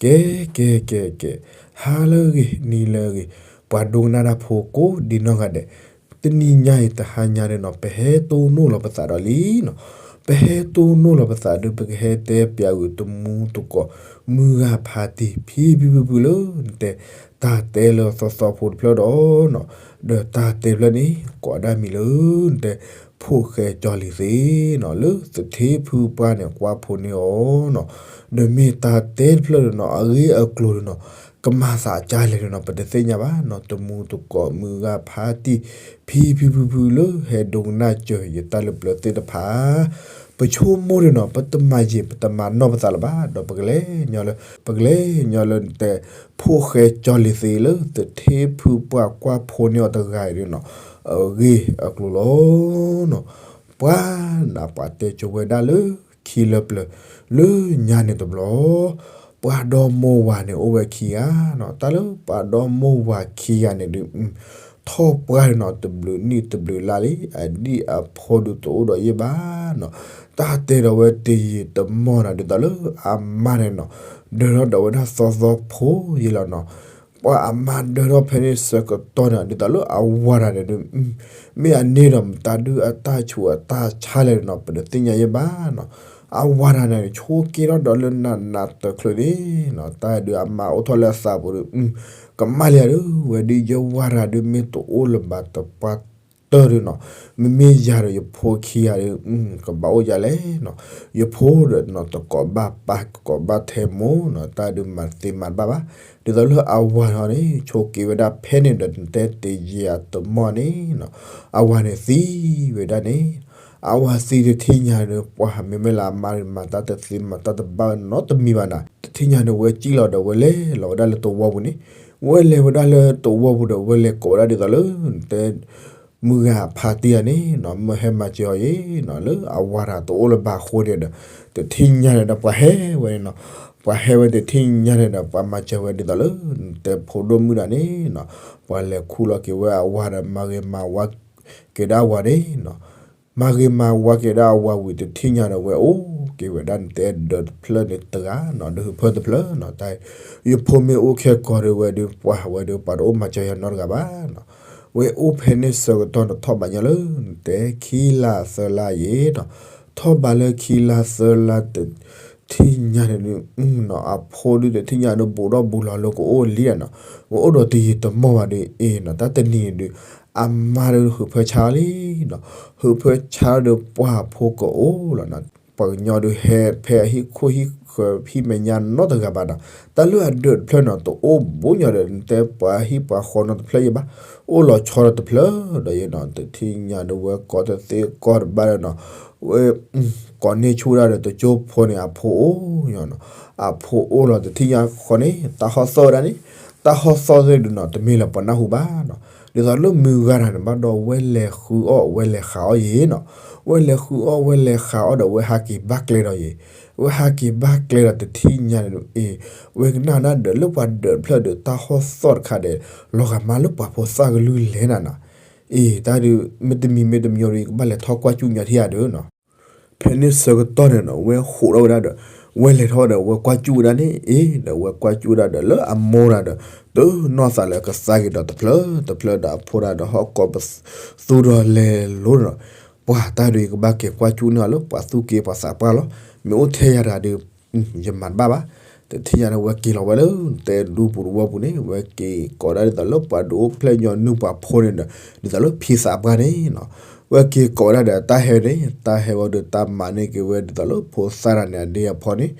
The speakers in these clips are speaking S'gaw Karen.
ကဲ ကဲ ကဲ ကဲ, ဟါလၢအဂ့ၤ နံၤလၢအဂ့ၤ, ပှၤဒိကနၣ်တၢ်ဖိကိးဒံနီၢ်ဂၤဒဲး, တနံၤညါအံၤ တဟါညါန့ၣ်နီၤ ပဟဲတိၢ်နီၣ်လီၤပသးဒီးလံနီၤ. ပဟဲတိၢ်နီၣ်လီၤပသးဒီး ပကဟဲတဲပၠးဂုာ်တမူတကိး မုၢ်ဂၤဖါတံၢ် ဖံဖံဖုဖုလၢ နတဲ တၢ်တဲလၢသီသီဖိတဖျၢၣ်ဒီး ဒီးတၢ်တဲတဖျၢၣ်န့ၣ် ကိးဒၣ်မံၤလၢ နတဲ ဖိၣ်ဃဲကၠီလံၤသ့နီၤ လၢသထ့ဖုပှၢ်န့ၣ် ကွၢ်ဖိန့ၢ်အီၤနီၤ. ဒီးမ့ၢ်တၢ်တဲတဖျၢၣ်ဒီးနီၤ အဂ့ၢ်အကျိၤဒီးနီၤ ကမၤသးကါလဲၣ်ဒီးနီၤ ပတသ့ၣ်ညါဘၣ်နီၤ. တမူတကိး မုၢ်ဂၤဖါတံၢ် ဖံဖံဖုဖုလၢ ဟဲဒိကနၣ်စၢၤယတၢ်လၢပျၢၤသ့ၣ်တဖၣ် ပဆိကမိၣ်ဒီးနီၤ ပတမၤယံာ် ပတမၤနီၢ်ပသးလၢၤဘၣ် ဒီးပကလဲၤညီလၢ ပကလဲၤညီလၢ နတဲ ဖိၣ်ဃဲကၠီလံၤသ့လၢ သထ့ဖုပှၢ်ကွၢ်ဖိန့ၢ်အီၤတဂၤအံၤဒီးနီၤ အဂ့ၢ်အကျိၤလီၤနီၤ. ပှၤနၤ ပှၤတဲကၠိဝဲဒၣ်လၢ ခံလၢပျၢၤ လၢညါန့ၣ်တဘျီ ပှၤဒီမိၢ်ဝၤန့ၣ်အိၣ်ဝဲခံဂၤနီၤ. တၢ်လၢပှၤဒီမိၢ်ဝၤခံဂၤန့ၣ်ဒီး ထီၣ်ပှၢ်ဒီးနီၤ တဘျုးနံၣ်တဘျုးလါလံ အဒံၣ်အဖိဒုးတအိၣ်ဒီးယဲၢ်ဘၣ်နီၤ. တၢ်တဲဒီးဝဲတယံာ်တမီၢ်နီၤ ဒ်သိးလၢအမါန့ၣ်နီၤ ဒၢထီၣ်ဒီးဝဲဒၣ်သီသီဖိယဲၢ်လီၤနီၤ. ပှၤအမါဒၢထီၣ်ဖဲန့ၣ်ဆၢကတီၢ်န့ၣ် ဒ်သိးလၢအဝၤတဂၤန့ၣ်ဒီး မ့ၢ်အန့ၢ်ဒီးမတၤဒုးအတၢ်ဆူးအတၢ်ဆါလဲၣ်နီၤ ပတသ့ၣ်ညါယဲၢ်ဘၣ်နီၤ. အဝၤတဂၤန့ၣ် ဆိးက့ထီၣ်ဒီးလၢနးနးတချုးန့ၣ်နီၤ တၢ်ဒုးအမါအိၣ်ထီၣ်လၢအသးပူၤဒီး ကမၣ်လံဧါဒီး ဝဲဒုးယဝၤတဂၤဒုးမ့ၢ်တအိၣ်လၢၤဘၣ်တပှၢ်တၢၢ်ဒီးနီၤ မ့မ့ၢ်ယၤဒီးယဖိခံဂၤဒီး ကဘၣ်အိၣ်ယၤလဲၣ်နီၤ. ယဖိဒီးနီၤ တကိးဘၣ်ပၢ် တကိးဘၣ်ထဲမိၢ်နီၤ တၢ်ဒုးမၤသ့မၤတဘၣ်ဘၣ်. ဒ်သိးလၢအဝၤတဂၤန့ၣ် ဆိးက့ဝဲဒၣ်ဖဲန့ၣ်ဒီး နတဲတယံာ်တမီၢ်န့ၣ်နီၤ အဝၤန့ၣ်သံဝဲဒၣ်န့ၣ် အဝၤသံတထံၣ်ညါဒီး ပှၤမ့မ့ၢ်လၢအမါဒီး မၤတၢ်တသ့မၤတၢ်တဘၣ်နီတမံၤဘၣ်နီၤ. တထံၣ်ညါန့ၣ် ဝဲစံၣ်လီၤဒီး ဝဲလဲၤလီၤဝဲဒၣ်လၢသဝီပူၤန့ၣ်, ဝဲလဲၤဝဲဒၣ်လၢသဝီပူၤဒီး ဝဲလဲၤကိးဝဲဒၣ်ဒ်သိးလၢ နတဲ မုၢ်ဂၤဖါတံၢ်ဧါန့ၣ်နီၤ မၢဟဲမၤစၢၤအီၤယဲနီၤ လၢအဝၤတဂၤတအိၣ်လၢၤဘၣ်အဃိန့ၣ်ဒီး တထံၣ်ညါန့ၣ်ဒီး ပှၤဟဲဝဲန့ၣ်နီၤ. ပှၤဟဲဝဲတထံၣ်ညါန့ၣ်ဒီး ပှၤမၤစၢၤဝဲဒ်သိးလၢ နတဲဖိဒိၣ်မုၣ်တဂၤန့ၣ်နီၤ ပှၤလဲၤခူၣ်လီၤက့ၤဝဲအဝၤဒီး မၤဂ့ၤမၤဝါက့ၤဒၣ်အဝၤန့ၣ်နီၤ. မၤဂ့ၤမၤဝါက့ၤဒၣ်အဝၤဝံၤ တထံၣ်ညါဒီး ဝဲအိၣ်က့ၤဝဲဒၣ် နတဲဒၢးတဖျၢၣ်န့ၣ်တဂၤနီၤ ဒုးဟၢဖၢတဖျၢၣ်နီၤ. တၢ် ယဖိမ့ၢ်အိၣ်ခဲကိာ်ဒီး ဝဲဒုးပှၤဝဲဒုးပှၤတအိၣ်မၤစၢၤယၤနီတဂၤဘၣ်နီၤ. ဝဲအိၣ်ဖဲန့ၣ်ဆၢကတီၢ်န့ၣ် ထီၣ်ဘးညီလၢ နတဲခံလါသၢလါယဲနီၤ. ထီၣ်ဘးလၢခံလါသၢလါတ ထံၣ်ညါန့ၣ်ဒုး အဖိဒုးတထံၣ်ညါဒုး ဘူးထီၣ်ဘူးလီၤလၢကအိၣ်လံနီၤ. ကအိၣ်ဒီးတယံာ်တမီၢ်ဘၣ်ဒီး အ့နီၤ တၢ်တနံၤန့ၣ်ဒုး အမါဒုးဟၢဖၢဆါလံနီၤ. ဟၢဖၢဆါဒီးပှၤဖိကအိၣ်လီၤနီၤ. ပှၤကညီဒုးဟဲဖဲအဟံၣ်ခိၣ်ဟံၣ်ဃၢၤ ဟံၣ်မဲာ်ညါနီတဂၤဘၣ်နီၤ. တၢ်လၢအဒၢးတဖျၢၣ်နီၤ တအိၣ်ဘူးညီဒီး နတဲပှၤဟံၣ်ပှၤဃီနီတဖျၢၣ်ယဲဘၣ်. အိၣ်လီၤဆီဒီးတဖျၢၣ်ဒီးယဲနီၤ. တထံၣ်ညါဒုး ဝဲကိးတသ့ကိးတဘၣ်ဒီးနီၤ ဝဲ ကိးန့ၢ်ဆူၣ်ဒၣ်ဒီး တကၠိဖိန့ၣ် အဖိအိၣ်ညီနီၤ. အဖိအိၣ်လီၤ တထံၣ်ညါဃီန့ၣ် တၢ်ဟီၣ်သီၣ်ဝဲဒၣ်န့ၣ် တၢ်ဟီၣ်သီၣ်သ့ၣ်ဒုးနီၤ တမ့ၢ်လၢပှၤနၢ်ဟူဘၣ်နီၤ. ဒ်သိးလၢမုၢ်ဂၤတဂၤန့ၣ်ဘၣ်ဒီး ဝဲလဲၤဃုအီၣ်ဝဲလဲၤဃးအီၣ်ယဲနီၤ. ဝဲလဲၤဃုအီၣ်ဝဲလဲၤဃးအီၣ်ဒီး ဝဲဟးက့ၤဘၣ်ကျဲဒီးယဲ ဝဲဟးက့ၤဘၣ်ကျဲဒီး တထံၣ်ညါန့ၣ်ဒုး အ့ ဝဲကနၣ်ဒၣ်ဒီး လၢပှၤဒၢးတဖျၢၣ်ဒီး တၢ်ဟီၣ်သီၣ်တခါဒီး လီၤဂာ်မးလၢပှၤဖိသၣ်ကလုၢ်လဲၤနၤနီၤ. အ့ တၢ်ဒုး မ့တမံၤမ့တမံၤဒီး ယကဘၣ်လဲၤထီၣ်ကွၢ်စူၣ်ညီထံၣ်ယၤဒီးနီၤ. ဖဲန့ၣ်ဆၢကတီၢ်န့ၣ်နီၤ ဝဲဟးထီၣ်ဝဲဒၣ်ဒီး ဝဲလဲၤထီၣ်ဒီး ဝဲကွၢ်စူၣ်ဝဲဒၣ်န့ၣ် အ့ ဒီးဝဲကွၢ်စူၣ်ဝဲဒၣ်ဒီး လၢအမိၢ်တဂၤဒီး တနီၢ်သးလၢကသါက့ၤဒီးတဖျၢၣ်တဖျၢၣ်ဒီး အဖိတဂၤဒီး ဟီၣ်ကိးပသူဒီးလဲၤလိၤဒီး ပှၤတၢ်ဒုး ယကဘၣ်က့ၤကွၢ်စူၣ်န့ၢ်အီၤလၢ ပှၤသူၣ်က့ပှၤသးပှၢ်လီၤ. မ့ၢ်အိၣ်ထဲယၤတဂၤဒီး ယမၤတဘၣ်ဘၣ်. တထံၣ်ညါန့ၣ် ဝဲက့ၤလီၤဝဲလၢ တဲဒူပူၤတဝီပူၤန့ၣ် ဝဲက့ၤကိးဒၣ်ဒ်သိးလၢပှၤဒုးအိၣ်ဖျဲၣ်ညီနုၢ်ပှၤဖိန့ၣ်ဒီး ဒ်သိးလၢဖံသးပှၢ်န့ၣ်နီၤ. ဝဲက့ၤကိးဒၣ်ဒီးတၢ်ဟဲန့ၣ် တၢ်ဟဲဝဲဒီးတၢ်မၤန့ၢ်က့ၤဝဲဒ်သိးလၢဖိသၣ်တဂၤန့ၣ် အဒ့အဖီန့ၣ်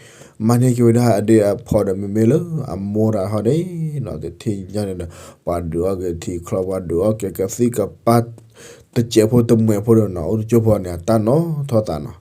မၤန့ၢ်က့ၤဝဲဒၣ်အဒ့အဖီဒီး မ့မ့ၢ်လၢအမိၢ်တဂၤဟီန့ၣ်နီၤ တထံၣ်ညါန့ၣ်ဒီး ပှၤဒုးအီၣ်က့ၤထံချီ ပှၤဒုးအီၣ်က့ၤကသံၣ်ကပၢ် တစဲးဖိတမှဲးဖိဒီးနီၤ အိၣ်တကၠိဖိန့ၣ် တၢ်နီၢ်ထီၣ်သးနီၤ.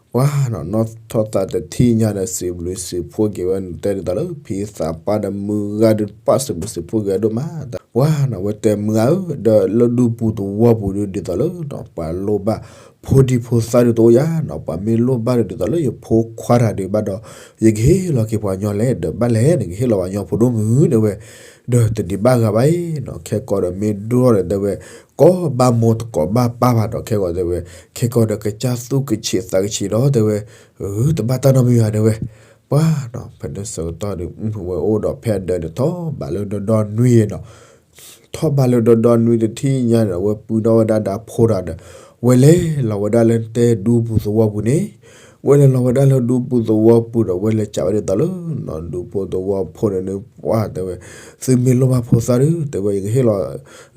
ပှၤနီၤ နီၢ်ထီၣ်သးတထံၣ်ညါဒီး စံးဘျုးစံးဖှိၣ်က့ၤဝဲ နတဲဒ်သိးလၢ ဖံသးပှၢ်ဒီးမုၢ်ဂၤဒီး ပှၤစံးဘျုးစံးဖှိၣ်က့ၤဝဲဒိၣ်မး. ပှၤနီၤ ဝဲတဲမုၢ်ဂၤဧၢ ဒီးလၢဒူပူၤတဝီပူၤဒီး ဒ်သိးလၢနီၤ ပှၤလိၣ်ဘၣ် ဖိဒံဖိသၣ်ဒီးတအိၣ်ယၤနီၤ ပှၤမ့ၢ်လိၣ်ဘၣ်ဒီး ဒ်သိးလၢယဖိခွါတဂၤဒီးဘၣ်ဒီး ယကဟ့ၣ်လီၤက့ၤပှၤညီလဲၣ် ဒီးဘၣ်လဲၣ် နကဟ့ၣ်လီၤပှၤညီဖိဒိၣ်မုၢ် တဲဝဲ ဒီးတဒံးဘၣ်ဂၤဘၣ်အံၤနီၤ ခဲကိာ်ဒီးမ့ၢ်ဒိၣ်ထီၣ်ဒီးတဲဝဲ ကိးဘၣ်မိၢ်တကိးဘၣ်ပၢ်ဘၣ်ဒီး ခဲကိာ်တဲဝဲ ခဲကိာ်ဒီးကစၢ်သူၣ်ကဆံးသးကဆံးဒီးတဲဝဲ တဘၣ်တၢ်နီတမံၤဘၣ်တဲဝဲ ပှၤနီၤ ဖဲန့ၣ်ဆၢကတီၢ်ဒီး ဝဲအိၣ်ဒီးဖဲအဒၢးန့ၣ် ထီၣ်ဘးလၢဒီဒီနွံနီၤ, ထီၣ်ဘးလၢဒီဒီနွံတထံၣ်ညါန့ၣ် အဝဲပုၢ်ထီၣ်ဝဲဒၣ်ဒီးအဖိတဂၤဒီး ဝဲလဲၤလီၤဝဲဒၣ်လၢတဲဒူပူၤသဝီပူၤန့ၣ်, ဝဲလဲၤလီၤဝဲဒၣ်လၢဒူပူၤသဝီပူၤဒီး ဝဲလဲၤစံးဝဲဒ်သိးလၢ ဒူဖိသဝီဖိန့ၣ် ပှၤတဲဝဲ, သုမ့ၢ်လိၣ်ဘၣ်ဖိသၣ်ဒီး တဲဝဲ ယကဟ့ၣ်လီၤ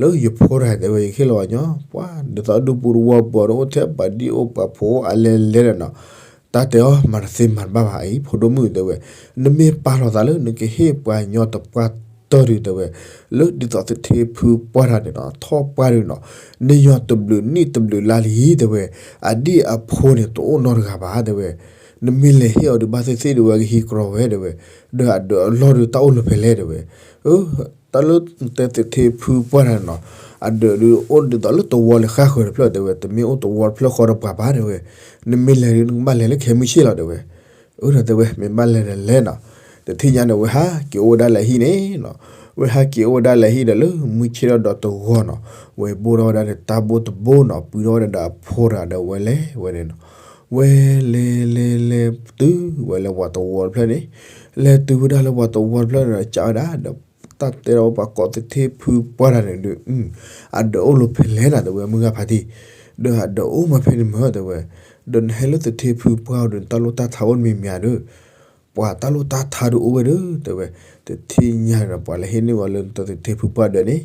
လၢယဖိတဂၤ တဲဝဲ ယကဟ့ၣ်လီၤဘၣ်ညီ, ပှၤဒ်သိးဒူပူၤသဝီပူၤဒီး အိၣ်ထဲပှၤဒံၣ်အိၣ်ပှၤဖိအိၣ်အါလဲလဲဒီးနီၤ, တၢ်တဲအီၤ မၤတသ့မၤတဘၣ်ဘၣ်အံၤ ဖိဒိၣ်မုၣ် တဲဝဲ, နမ့ၢ်ပာ်လီၤသးလၢနကဟ့ၣ်ပှၤညီတပှၢ်တၢၢ်ဒီး တဲဝဲ, လၢဒ်သိးသထ့ဖုပှၢ်တဂၤန့ၣ်နီၤ ထီၣ်ပှၢ်ဒီးနီၤ, နညီတဘျုးနံၣ်တဘျုးလါလံ တဲဝဲ, အဒံၣ်အဖိန့ၣ် တအိၣ်နီတဂၤဘၣ် တဲဝဲ, နမ့ၢ်လဲၤဟ့ၣ်အီၤဒီး ဘၣ်သ့ၣ်သ့ၣ်ဒီး ဝဲကဟံးကြီဝဲ တဲဝဲ, ဒီးအဒၢးအလီၢ်ဒီး တၢ်အိၣ်လၢဖဲလဲၣ် တဲဝဲ, တၢ်လၢတဲသထ့ဖုပှၢ်တဂၤန့ၣ်နီၤ, အဒၢးဒီးအိၣ်ဒ်သိးလၢသဝီလၢဃၣ်ဃၢၤတဖျၢၣ် တဲဝဲ, တမ့ၢ်အိၣ်သဝီတဖျၢၣ်ဃီဒီးပှၤဘၣ် တဲဝဲ, နမ့ၢ်လဲၤဒီး နကဘၣ်လဲၤလၢခဲမုၢ်ဆ့ၣ်လီၤ တဲဝဲ, အၢ ဒီးတဲဝဲ မ့ၢ်ဘၣ်လဲၤဒီးလဲၤနီၤ, တထံၣ်ညါန့ၣ် ဝဲဟးက့ၤအိၣ်ဝဲဒၣ်လၢဟံၣ်န့ၣ်နီၤ, ဝဲဟးက့ၤအိၣ်ဝဲဒၣ်လၢဟံၣ်ဒီးလၢမုၢ်ဆ့ၣ်ထီၣ်ဒီးတဂီၤနီၤ, ဝဲဘိၣ်ထီၣ်ဝဲဒၣ်ဒီးတၢ်ဘိၣ်တဘိနီၤ, ပုၢ်ထီၣ်ဝဲဒၣ်ဒီးအဖိတဂၤဒီး ဝဲလဲၤဝဲန့ၣ်နီၤ, ဝဲလဲၤလဲၤလဲၤတုၤဝဲလၢပှၤသဝီတဖျၢၣ်န့ၣ်, လဲၤတုၤဝဲဒၣ်လၢပှၤသဝီတဖျၢၣ်န့ၣ်ဒီး စံးဝဲဒၣ်ဒီး တၢ်တဲဒီးပှၤကိးသထ့ဖုပှၢ်တဂၤန့ၣ်ဒီး အဒၢးအိၣ်လၢဖဲလဲၣ်နီၤ တဲဝဲ မုၢ်ဂၤဖါတံၢ်, ဒီးအဒၢးအိၣ်မးဖဲန့ၣ်မး တဲဝဲ, ဒီးနဟဲလၢသထ့ဖုပှၢ်အအိၣ်ဒီး နတၢ်လိၣ်တၢ်ထါအိၣ်တမံၤမံၤဧါဒီး, ပှၤတၢ်လိၣ်တၢ်ထါဒုးအိၣ်ဝဲဒီး တဲဝဲ, တထံၣ်ညါဒီး ပှၤလၢဟ့ၣ်န့ၢ်ဝဲလၢသထ့ဖုပှၢ်ဒၢးန့ၣ်,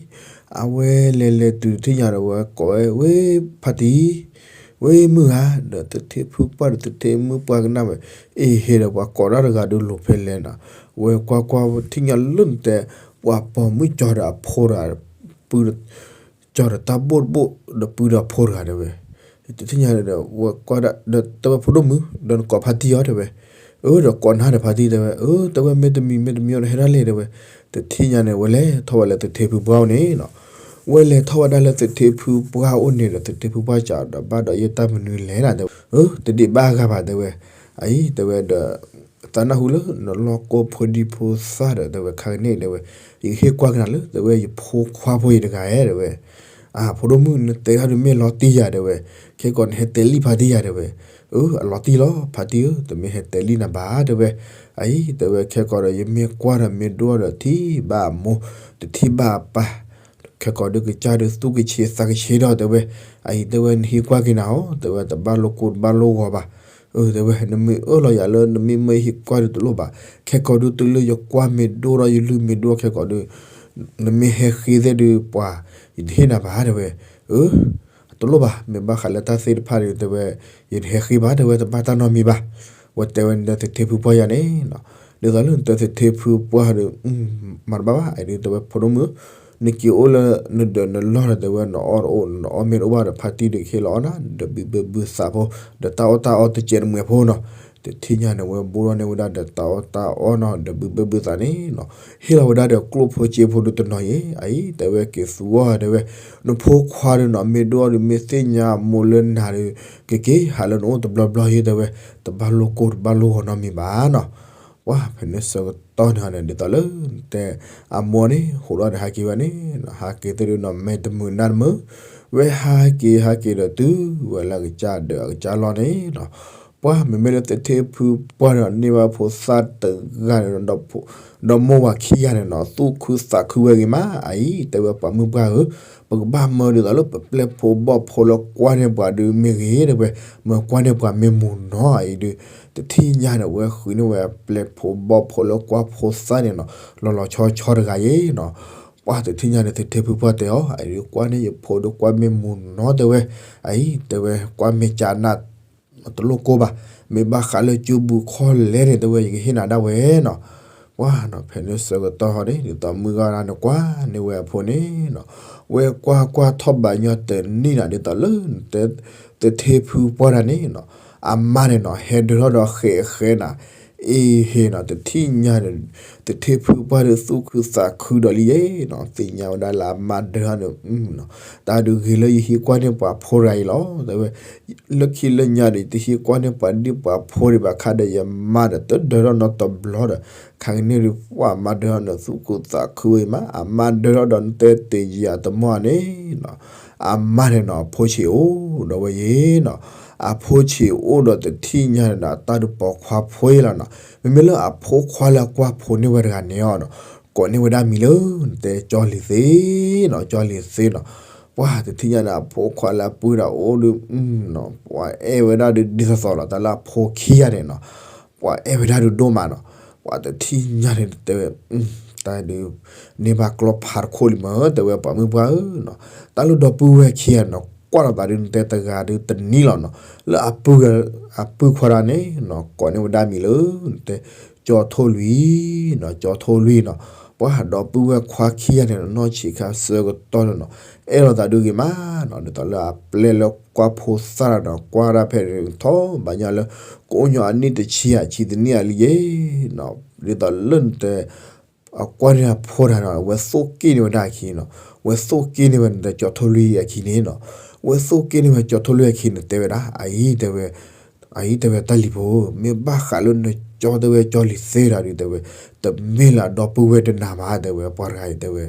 အဝဲလဲၤလဲၤတုၤတထံၣ်ညါဒီး ဝဲကိးဝဲ ဝ့ၢ်ဖါတံၢ်, ဝ့ၢ်မုၢ်ဂၤ, ဒီးသထ့ဖုပှၢ်ဒီးသထ့မုၣ်ပှၢ်ကနၣ်ဝဲ, အ့ဟ့ဒီးပှၤကိးတၢ်တဂၤဒီးလိာ်ဖဲလဲၣ်နီၤ, ဝဲကွၢ်ကွၢ်ထံၣ်ညါလၢနတဲ, ပှၤပိာ်မုၣ်ကၠီဒီးအဖိတဂၤ, ပုၢ် ကၠီဒီးတၢ်ဘိၣ်တဘိၣ် ဒီးပုၢ်ဒီးဖိတဂၤ တဲဝဲ, တထံၣ်ညါဒီး ဝဲကွၢ်ဒၣ်ဒီး တဲဝဲဖိဒိၣ်မုၣ် ဒီးနကိးဖါတံၢ်အီၤ တဲဝဲ, အၢ ဒီးကိးနၤဒီးဖါတံၢ် တဲဝဲ, အၢ တဲဝဲ မ့ၢ်တမံၤမ့ၢ်တမံၤဒီးဟဲဒၣ်လဲၣ် တဲဝဲ, တထံၣ်ညါန့ၣ် ဝဲလဲၤထီၣ်ဝဲလၢသထ့ဖုပှၢ်အိၣ်န့ၣ်နီၤ, ဝဲလဲၤထီၣ်ဝဲဒၣ်လၢသထ့ဖုပှၢ်အိၣ်န့ၣ်ဒီး သထ့ဖုပှၢ်စံးဒီး ဘၣ်ဒီးယတၢ်မနုၤလဲၣ်နီၤ တဲဝဲ, အၢ တဒံးဘၣ်အဂၤဘၣ် တဲဝဲ, အအံၤ တဲဝဲဒီး သးနၢ်ဟူလၢနလီၢ်ကိၢ်ဖိဒံဖိသၣ်ဒီး တဲဝဲ ခါကန့ၣ် တဲဝဲ, ယကဟ့ၣ်ကွၢ်ကနၤလၢ တဲဝဲ ယဖိခွါဖိအံၤတဂၤဧၢ တဲဝဲ, အၢ ဖိဒိၣ်မုၣ် နတဲတၢ်ဒုးမ့ၢ်လီၤတံၢ်ယၤ တဲဝဲ, ခဲကိးနဟဲတဲလံဖါတံၢ်ယၤ တဲဝဲ, အၢ အလီၤတံၢ်လီၤ ဖါတံၢ်ဧၢ တမ့ၢ်ဟဲတဲလံနၤဘၣ် တဲဝဲ, အအံၤ တဲဝဲ ခဲကိးဒီး ယမ့ၢ်ကွၢ်ဒီးမ့ၢ်ဒိၣ်ဒီး ထံၣ်ဘၣ်အမိၢ် တထံၣ်ဘၣ်အပၢ် ခဲကိးဒီးကစၢ်ဒီးသူၣ်ကဆ့သးကဆ့ဒီး တဲဝဲ, အအံၤ တဲဝဲ နဟံးကွၢ်က့ၤနၤဧၢ တဲဝဲ တဘၣ်လိာ်ကိၢ်တဘၣ်လိာ်ဂီၤဘၣ်, အၢ တဲဝဲ နမ့ၢ်အၢၣ်လီၤယၤလၢနမ့ၢ်မၢဟံးကွၢ်ဒီးတလိၣ်ဘၣ်, ခဲကိးဒီးတုၤလၢယကွၢ်မ့ၢ်ဒိၣ်ဒီးယလုၢ်မ့ၢ်ဒိၣ်ခဲကိးဒီး နမ့ၢ်ဟဲဃ့သ့ၣ်ဒီးပှၤ ယတဟ့ၣ်နၤဘၣ် တဲဝဲ, အၢ တလိၣ်ဘၣ် မ့ၢ်ဘၣ်ဃးလၢတၢ်သ့ၣ်တဖၣ်ဒီး တဲဝဲ ယတဟဲဃ့ဘၣ် တဲဝဲ တဘၣ်တၢ်နီတမံၤဘၣ်, ဝဲတဲဝဲနသထ့ဖုပှၢ်ယၤန့ၣ်နီၤ, ဒ်သိးလၢနတသထ့ဖုပှၢ်ဒီး မၤတဘၣ်ဘၣ် အဒုး တဲဝဲ ဖိဒိၣ်မုၣ် နက့ၤအိၣ်လၢနဒၢးနလီၢ်ဒီး တဲဝဲ နအီၣ်တအိၣ် နအီၣ်မ့ၢ်တအိၣ်ဘၣ်ဒီး ဖါတံၢ်ဒီးကဟ့ၣ်လီၤအီၣ်နၤ ဒီးဘုဘၢဘုသးဖိ ဒီးတၢ်အီၣ်တၢ်အီတစဲးတမှဲၤဖိနီၤ, တထံၣ်ညါန့ၣ် ဝဲဘိၣ်ထီၣ်န့ၢ်ဝဲဒၣ်ဒီးတၢ်အီၣ်တၢ်အီနီၤ ဒီးဘုဘၢဘုသးန့ၣ်နီၤ, ဟ့ၣ်လီၤဝဲဒၣ်ဒီးကျိၣ်ဖိစ့ဖိဒီးတနီၤအံၤ အအံၤ တဲဝဲ က့ၤသူအီၣ် တဲဝဲ နဖိခွါဒီးနီၤ မ့ၢ်ဒိၣ်အီၣ်ဒီး မ့ၢ်သ့ၣ်ညါအမိၢ်လၢနၤဒီး ကက့ၤဟးလၢနအိၣ်တဘျီဘျီယဲ တဲဝဲ, တဘၣ်လိာ်ကိၢ်တဘၣ်လိာ်ဂီၤနီတမံၤဘၣ်နီၤ, ပှၤဖဲန့ၣ်ဆၢကတီၢ်န့ၣ်န့ၣ် ဒ်သိးလၢ တဲ အမိၢ်န့ၣ် ဟးထီၣ်ဒီးဟးက့ၤဝဲန့ၣ် ဟးက့ၤသ့ၣ်ဒီးနီၤ မ့ၢ်တမုာ်နၢ်တမုာ်, ဝဲဟးက့ၤဟးက့ၤဒီးတုၤဝဲလၢအကစၢ်ဒၢးအကစၢ်လီၢ်န့ၣ်နီၤ, ပှၤမ့မ့ၢ်လၢသထ့ဖုပှၢ်ဒီးန့ၢ်ဘၣ်ဖိသၣ်တဂၤန့ၣ် ဒီမိၢ်ဝၤခံဂၤန့ၣ်နီၤ သူၣ်ခုသးခုဝဲဂ့ၤမး အအံၤ တဲဝဲ ပှၤမုၣ်ပှၢ်ဧၢ, ပကဘၣ်မၢဒ်သိးလၢပပျဲၢ်ဖိဘီၣ်ဖိလၢကွၢ်န့ၢ်ပှၤဒုးမ့ၢ်ဂ့ၤ တဲဝဲ, မၢကွၢ်န့ၢ်ပှၤမ့ၢ်မုာ်နီၤ အအံၤဒုး တထံၣ်ညါန့ၣ် ဝဲဃုန့ၢ်ဝဲပျဲၢ်ဖိဘီၣ်ဖိလၢကွၢ်ဖိသၣ်န့ၣ်နီၤ လီၤလီၤဆီဆီတဂၤယဲနီၤ, ပှၤတထံၣ်ညါန့ၣ် သထ့ဖုပှၢ်တဲအီၤ အအံၤဒုး ကွၢ်န့ၢ်ယဖိဒီးကွၢ်မ့ၢ်မုာ်နီၤ တဲဝဲ, အအံၤ တဲဝဲ ကွၢ်မ့ၢ်ကနၣ် တလိၣ်ကိၢ်ဘၣ်, မ့ၢ်ဘၣ်ဃးလၢကၠိပူၤခီလဲၣ်န့ၣ် တဲဝဲ ယကဟ့ၣ်နၤဒၣ်ဝဲနီၤ, ပှၤနီၤ ဖဲန့ၣ်ဆၢကတီၢ်ဟီန့ၣ် ဒ်သိးမုၢ်ဂီၢ်ဒၣ်န့ၣ်ကွၢ်န့ၢ်ဝဲအဖိန့ၣ်နီၤ, ဝဲကွၢ်ကွၢ်ထီၣ်ဘးညီတနံၣ်နၤ ဒ်သိးလၢ သထ့ဖုပှၢ်တဂၤန့ၣ်နီၤ, အမါန့ၣ်နီၤ ဟဲဒၢထီၣ်ဒီးဃဲးဃဲးနၤ, အ့ဟ့နီၤ တထံၣ်ညါန့ၣ် သထ့ဖုပှၢ်ဒီးသူၣ်ခုသးခုဒီးလံယဲနီၤ, သ့ၣ်ညါဝဲဒၣ်လၢအမါဒၢထီၣ်န့ၣ် တၢ်ဒုးဂ့ၤလၢယဟံးကွၢ်န့ၢ်ပှၤဖိတဂၤအံၤလီၤ တဲဝဲ, လၢခံလၢညါဒီး တဟံးကွၢ်န့ၢ်ပှၤဒံၣ်ပှၤဖိဒံးဘၣ်ခါဒီး ယမါဒီးတဒၢထီၣ်နီတဘျီဒီး, ခါကန့ၣ်ဒုး ပှၤမါဒၢထီၣ်န့ၣ် သူၣ်ခုသးခုဝဲအံၤမး, အမါဒၢထီၣ်ဒီးနတဲတ့ၢ်ယၤတမီၢ်န့ၣ်နီၤ, အမါန့ၣ်နီၤ ဖိဆံးအိၣ်ဒီးဝဲယဲနီၤ, အဖိဆံးအိၣ်ဒီးတထံၣ်ညါန့ၣ်ဒီး အတၢ်ဒုးပိာ်ခွါဖိအံၤလီၤနီၤ. မ့မ့ၢ်လၢအဖိခွါလၢအကွၢ်ဖိန့ၢ်ဝဲတဂၤန့ၣ်အီၤနီၤ, ကိးန့ၢ်ဝဲဒၣ်မံၤလၢ နတဲကၠီလံၤသ့နီၤ, ကၠီလံၤသ့နီၤ. ပှၤတထံၣ်ညါန့ၣ် အဖိခွါလၢအပုၢ်ဒီးအိၣ်ဒုး ပှၤအဲၣ်ဝဲဒၣ်ဒုးဒ်သိးသိးလီၤ. တၢ်လၢအဖိခံဂၤန့ၣ်နီၤ, ပှၤအဲၣ်ဝဲဒၣ်ဒုးဒိၣ်မးနီၤ. ပှၤတထံၣ်ညါန့ၣ်တဲဝဲ တၢ်ဒုး န့ၢ်ဘၣ်ကျီဖးတခိၣ်လံမး တဲဝဲ ပှၤမုၣ်ပှၢ်ဧၢနီၤ. တၢ်လၢဒီပုၢ်ဝဲၢ်ခံဂၤန့ၣ်နီၤ ကွၢ်လီၤသးဒုးနတဲတဂၤဒုးတနံၤလီၤနီၤ. လၢအပုၢ်ခွါဒီးန့ၣ်နီၤ ကိးန့ၢ်ဝဲဒၣ်မံၤလၢ နတဲ ကၠီထိၣ်လွံၢ်နီၤ, ကၠီထိၣ်လွံၢ်နီၤ. ပှၤဒီပုၢ်ဝဲၢ်ခွါခံဂၤန့ၣ်နီၤ နီၢ်ဆံးခါဆၢကတီၢ်န့ၣ်နီၤ အဲၣ်လီၤသးဒုးဂ့ၤမးနီၤ. ဒ်သိးလၢအပျဲၢ်လၢကွၢ်ဖိသၣ်ဒီး ကွၢ်ဒၣ်ဖဲန့ၣ်ထီၣ်ဘၣ်ညါလၢ ကအိၣ်ညီအနံၣ်တဆံယၤဆံတနံၣ်အလံယဲနီၤ. ဒ်သိးလၢနတဲ အကွၢ်န့ၢ်အဖိတဂၤနီၤ အဝဲသိၣ်က့ၢ်န့ၢ်ဝဲဒၣ်အခံနီၤ, အဝဲသိၣ်က့ၢ်န့ၢ်ဝဲနတဲကၠီထိၣ်လွံၢ်အခံန့ၣ်နီၤ. အဝဲသိၣ်က့ၢ်န့ၢ်ဝဲကၠီထိၣ်လွံၢ်အခံန့ၣ် တဲဝဲဒၣ် အအံၤတဲဝဲ အအံၤတဲဝဲ တၢ်လံၤဖိ မ့ၢ်ဘၣ်ဃးလၢနကၠီတဲဝဲကၠီလံၤသ့ဒီးဒုးတဲဝဲ တမ့ၢ်လၢအဒီပုၢ်ဝဲၢ်တနၤဘၣ်တဲဝဲ ပှၤတဂၤအံၤတဲဝဲ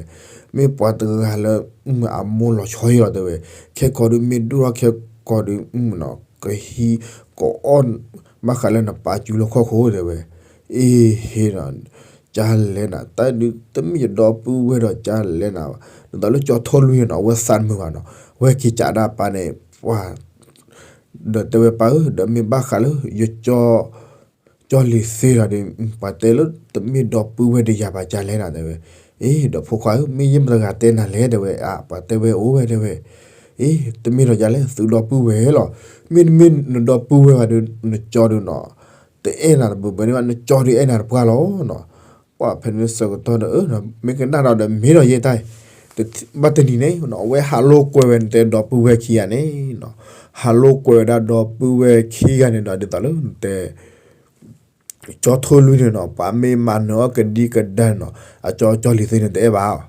မ့ၢ်ပှၤတဂၤလၢ အမိၢ်လီၤဆီယံလီၤတဲဝဲ, ခဲကိာ်ဒုးမ့ၢ်ဒိၣ်ထီၣ်ခဲကိာ်ဒုး ကဟံးကအီၣ် ဘၣ်ဃးလၢနပာ်စူၤလၢခီၣ်ခိၣ်တဲဝဲ, အ့ဟ့ဒီး ကၢ်လဲၣ်နၤ တၢ်ဒုးတမ့ၢ်ယဒီပုၢ်ဝဲၢ်ဒီးကၢ်လဲၣ်နၤဘၣ်. ဒ်သိးလၢကၠီထိၣ်လွံၢ်နီၤ အဝဲသးတမုာ်ဘၣ်နီၤ, အဝဲက့ၤကးဒၣ်ပၢ်န့ၣ် ပှၤ ဒီးတဲဝဲပၢ်ဧၢ ဒီးမ့ၢ်ဘၣ်ဃးလၢယကၠီ ကၠီလံၤသ့ဒီးဒုး ပှၤတဲလၢတမ့ၢ်ဒီပုၢ်ဝဲၢ်တယၤဘၣ်ကၢ်လဲၣ်နၤတဲဝဲ, အ့ ဒီးဖိခွါဧၢ မ့ၢ်ယမတဂၤတဲနၤလဲၣ်တဲဝဲ အပှၤတဲဝဲအိၣ်ဝဲတဲဝဲ, အ့ တမ့ၢ်ဒီးကၢ်လဲၣ် သုဒီပုၢ်ဝဲၢ်လီၤ. မ့တမ့ၢ်နဒီပုၢ်ဝဲၢ်ဘၣ်ဒုး နကၠီဒုးနီၤ တအဲၣ်နၤတဘၣ်ဘၣ်န့ၣ်ဘၣ် နကၠီဒုးအဲၣ်နၤတပှၢ်လီၤနီၤ. ပှၤဖဲန့ၣ်ဆၢကတီၢ်ဒီး မ့ၢ်ကနၣ်ဒီးဒီးမ့ၢ်ဒီးယဲတၢ် ဘၣ်တနံၤန့ၣ် အဝဲဟးလိာ်ကွဲဝဲနတဲဒီပုၢ်ဝဲၢ်ခံဂၤန့ၣ်နီၤ, ဟးလိာ်ကွဲဝဲဒၣ်ဒီပုၢ်ဝဲၢ်ခံဂၤန့ၣ်ဒီး ဒ်သိးလၢနတဲ ကၠီထိၣ်လွံၢ်န့ၣ်နီၤ ပှၤမ့ၢ်မၤနၢၤအီၤကဒံကဒါန့ၣ်နီၤ အကၠီကၠီလံၤသ့န့ၣ်တအဲၣ်ဘၣ်.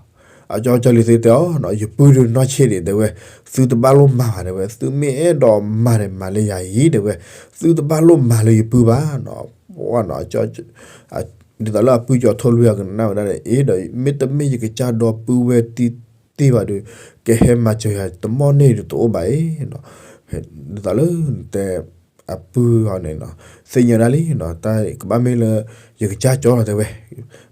အကၠီကၠီလံၤသ့တဲအီၤနီၤ ယပုၢ်ဒုးနီၢ်ဆံးဒံးတဲဝဲ, သုတဘၣ်လိၣ်မၤဘၣ်တဲဝဲ သုမ့ၢ်အဲၣ်ဒိးမၤန့ၣ် မၤလၢယၤအံၤတဲဝဲ, သုတဘၣ်လိၣ်မၤလၢယပုၢ်ဘၣ်နီၤ. ပှၤနီၤ ဒ်သိးလၢအပုၢ်ကၠီထိၣ်လွံၢ်အကနၣ်ဝဲဒၣ်န့ၣ် အ့ဒီး မ့တမ့ၢ်ယကစၢ်ဒီပုၢ်ဝဲၢ်တံၢ်တံၢ်ဘၣ်ဒီး ကဟဲမၤစၢၤယၤတမီၢ်န့ၣ်ဒုးတအိၣ်ဘၣ်အံၤနီၤ. ဒ်သိးလၢနတဲ အပုၢ်အီၤန့ၣ်နီၤ သ့ၣ်ညါဒၣ်လံနီၤ တၢ်ကဘၣ်မ့ၢ်လၢ ယကစၢ်ကၠီလီၤတဲဝဲ,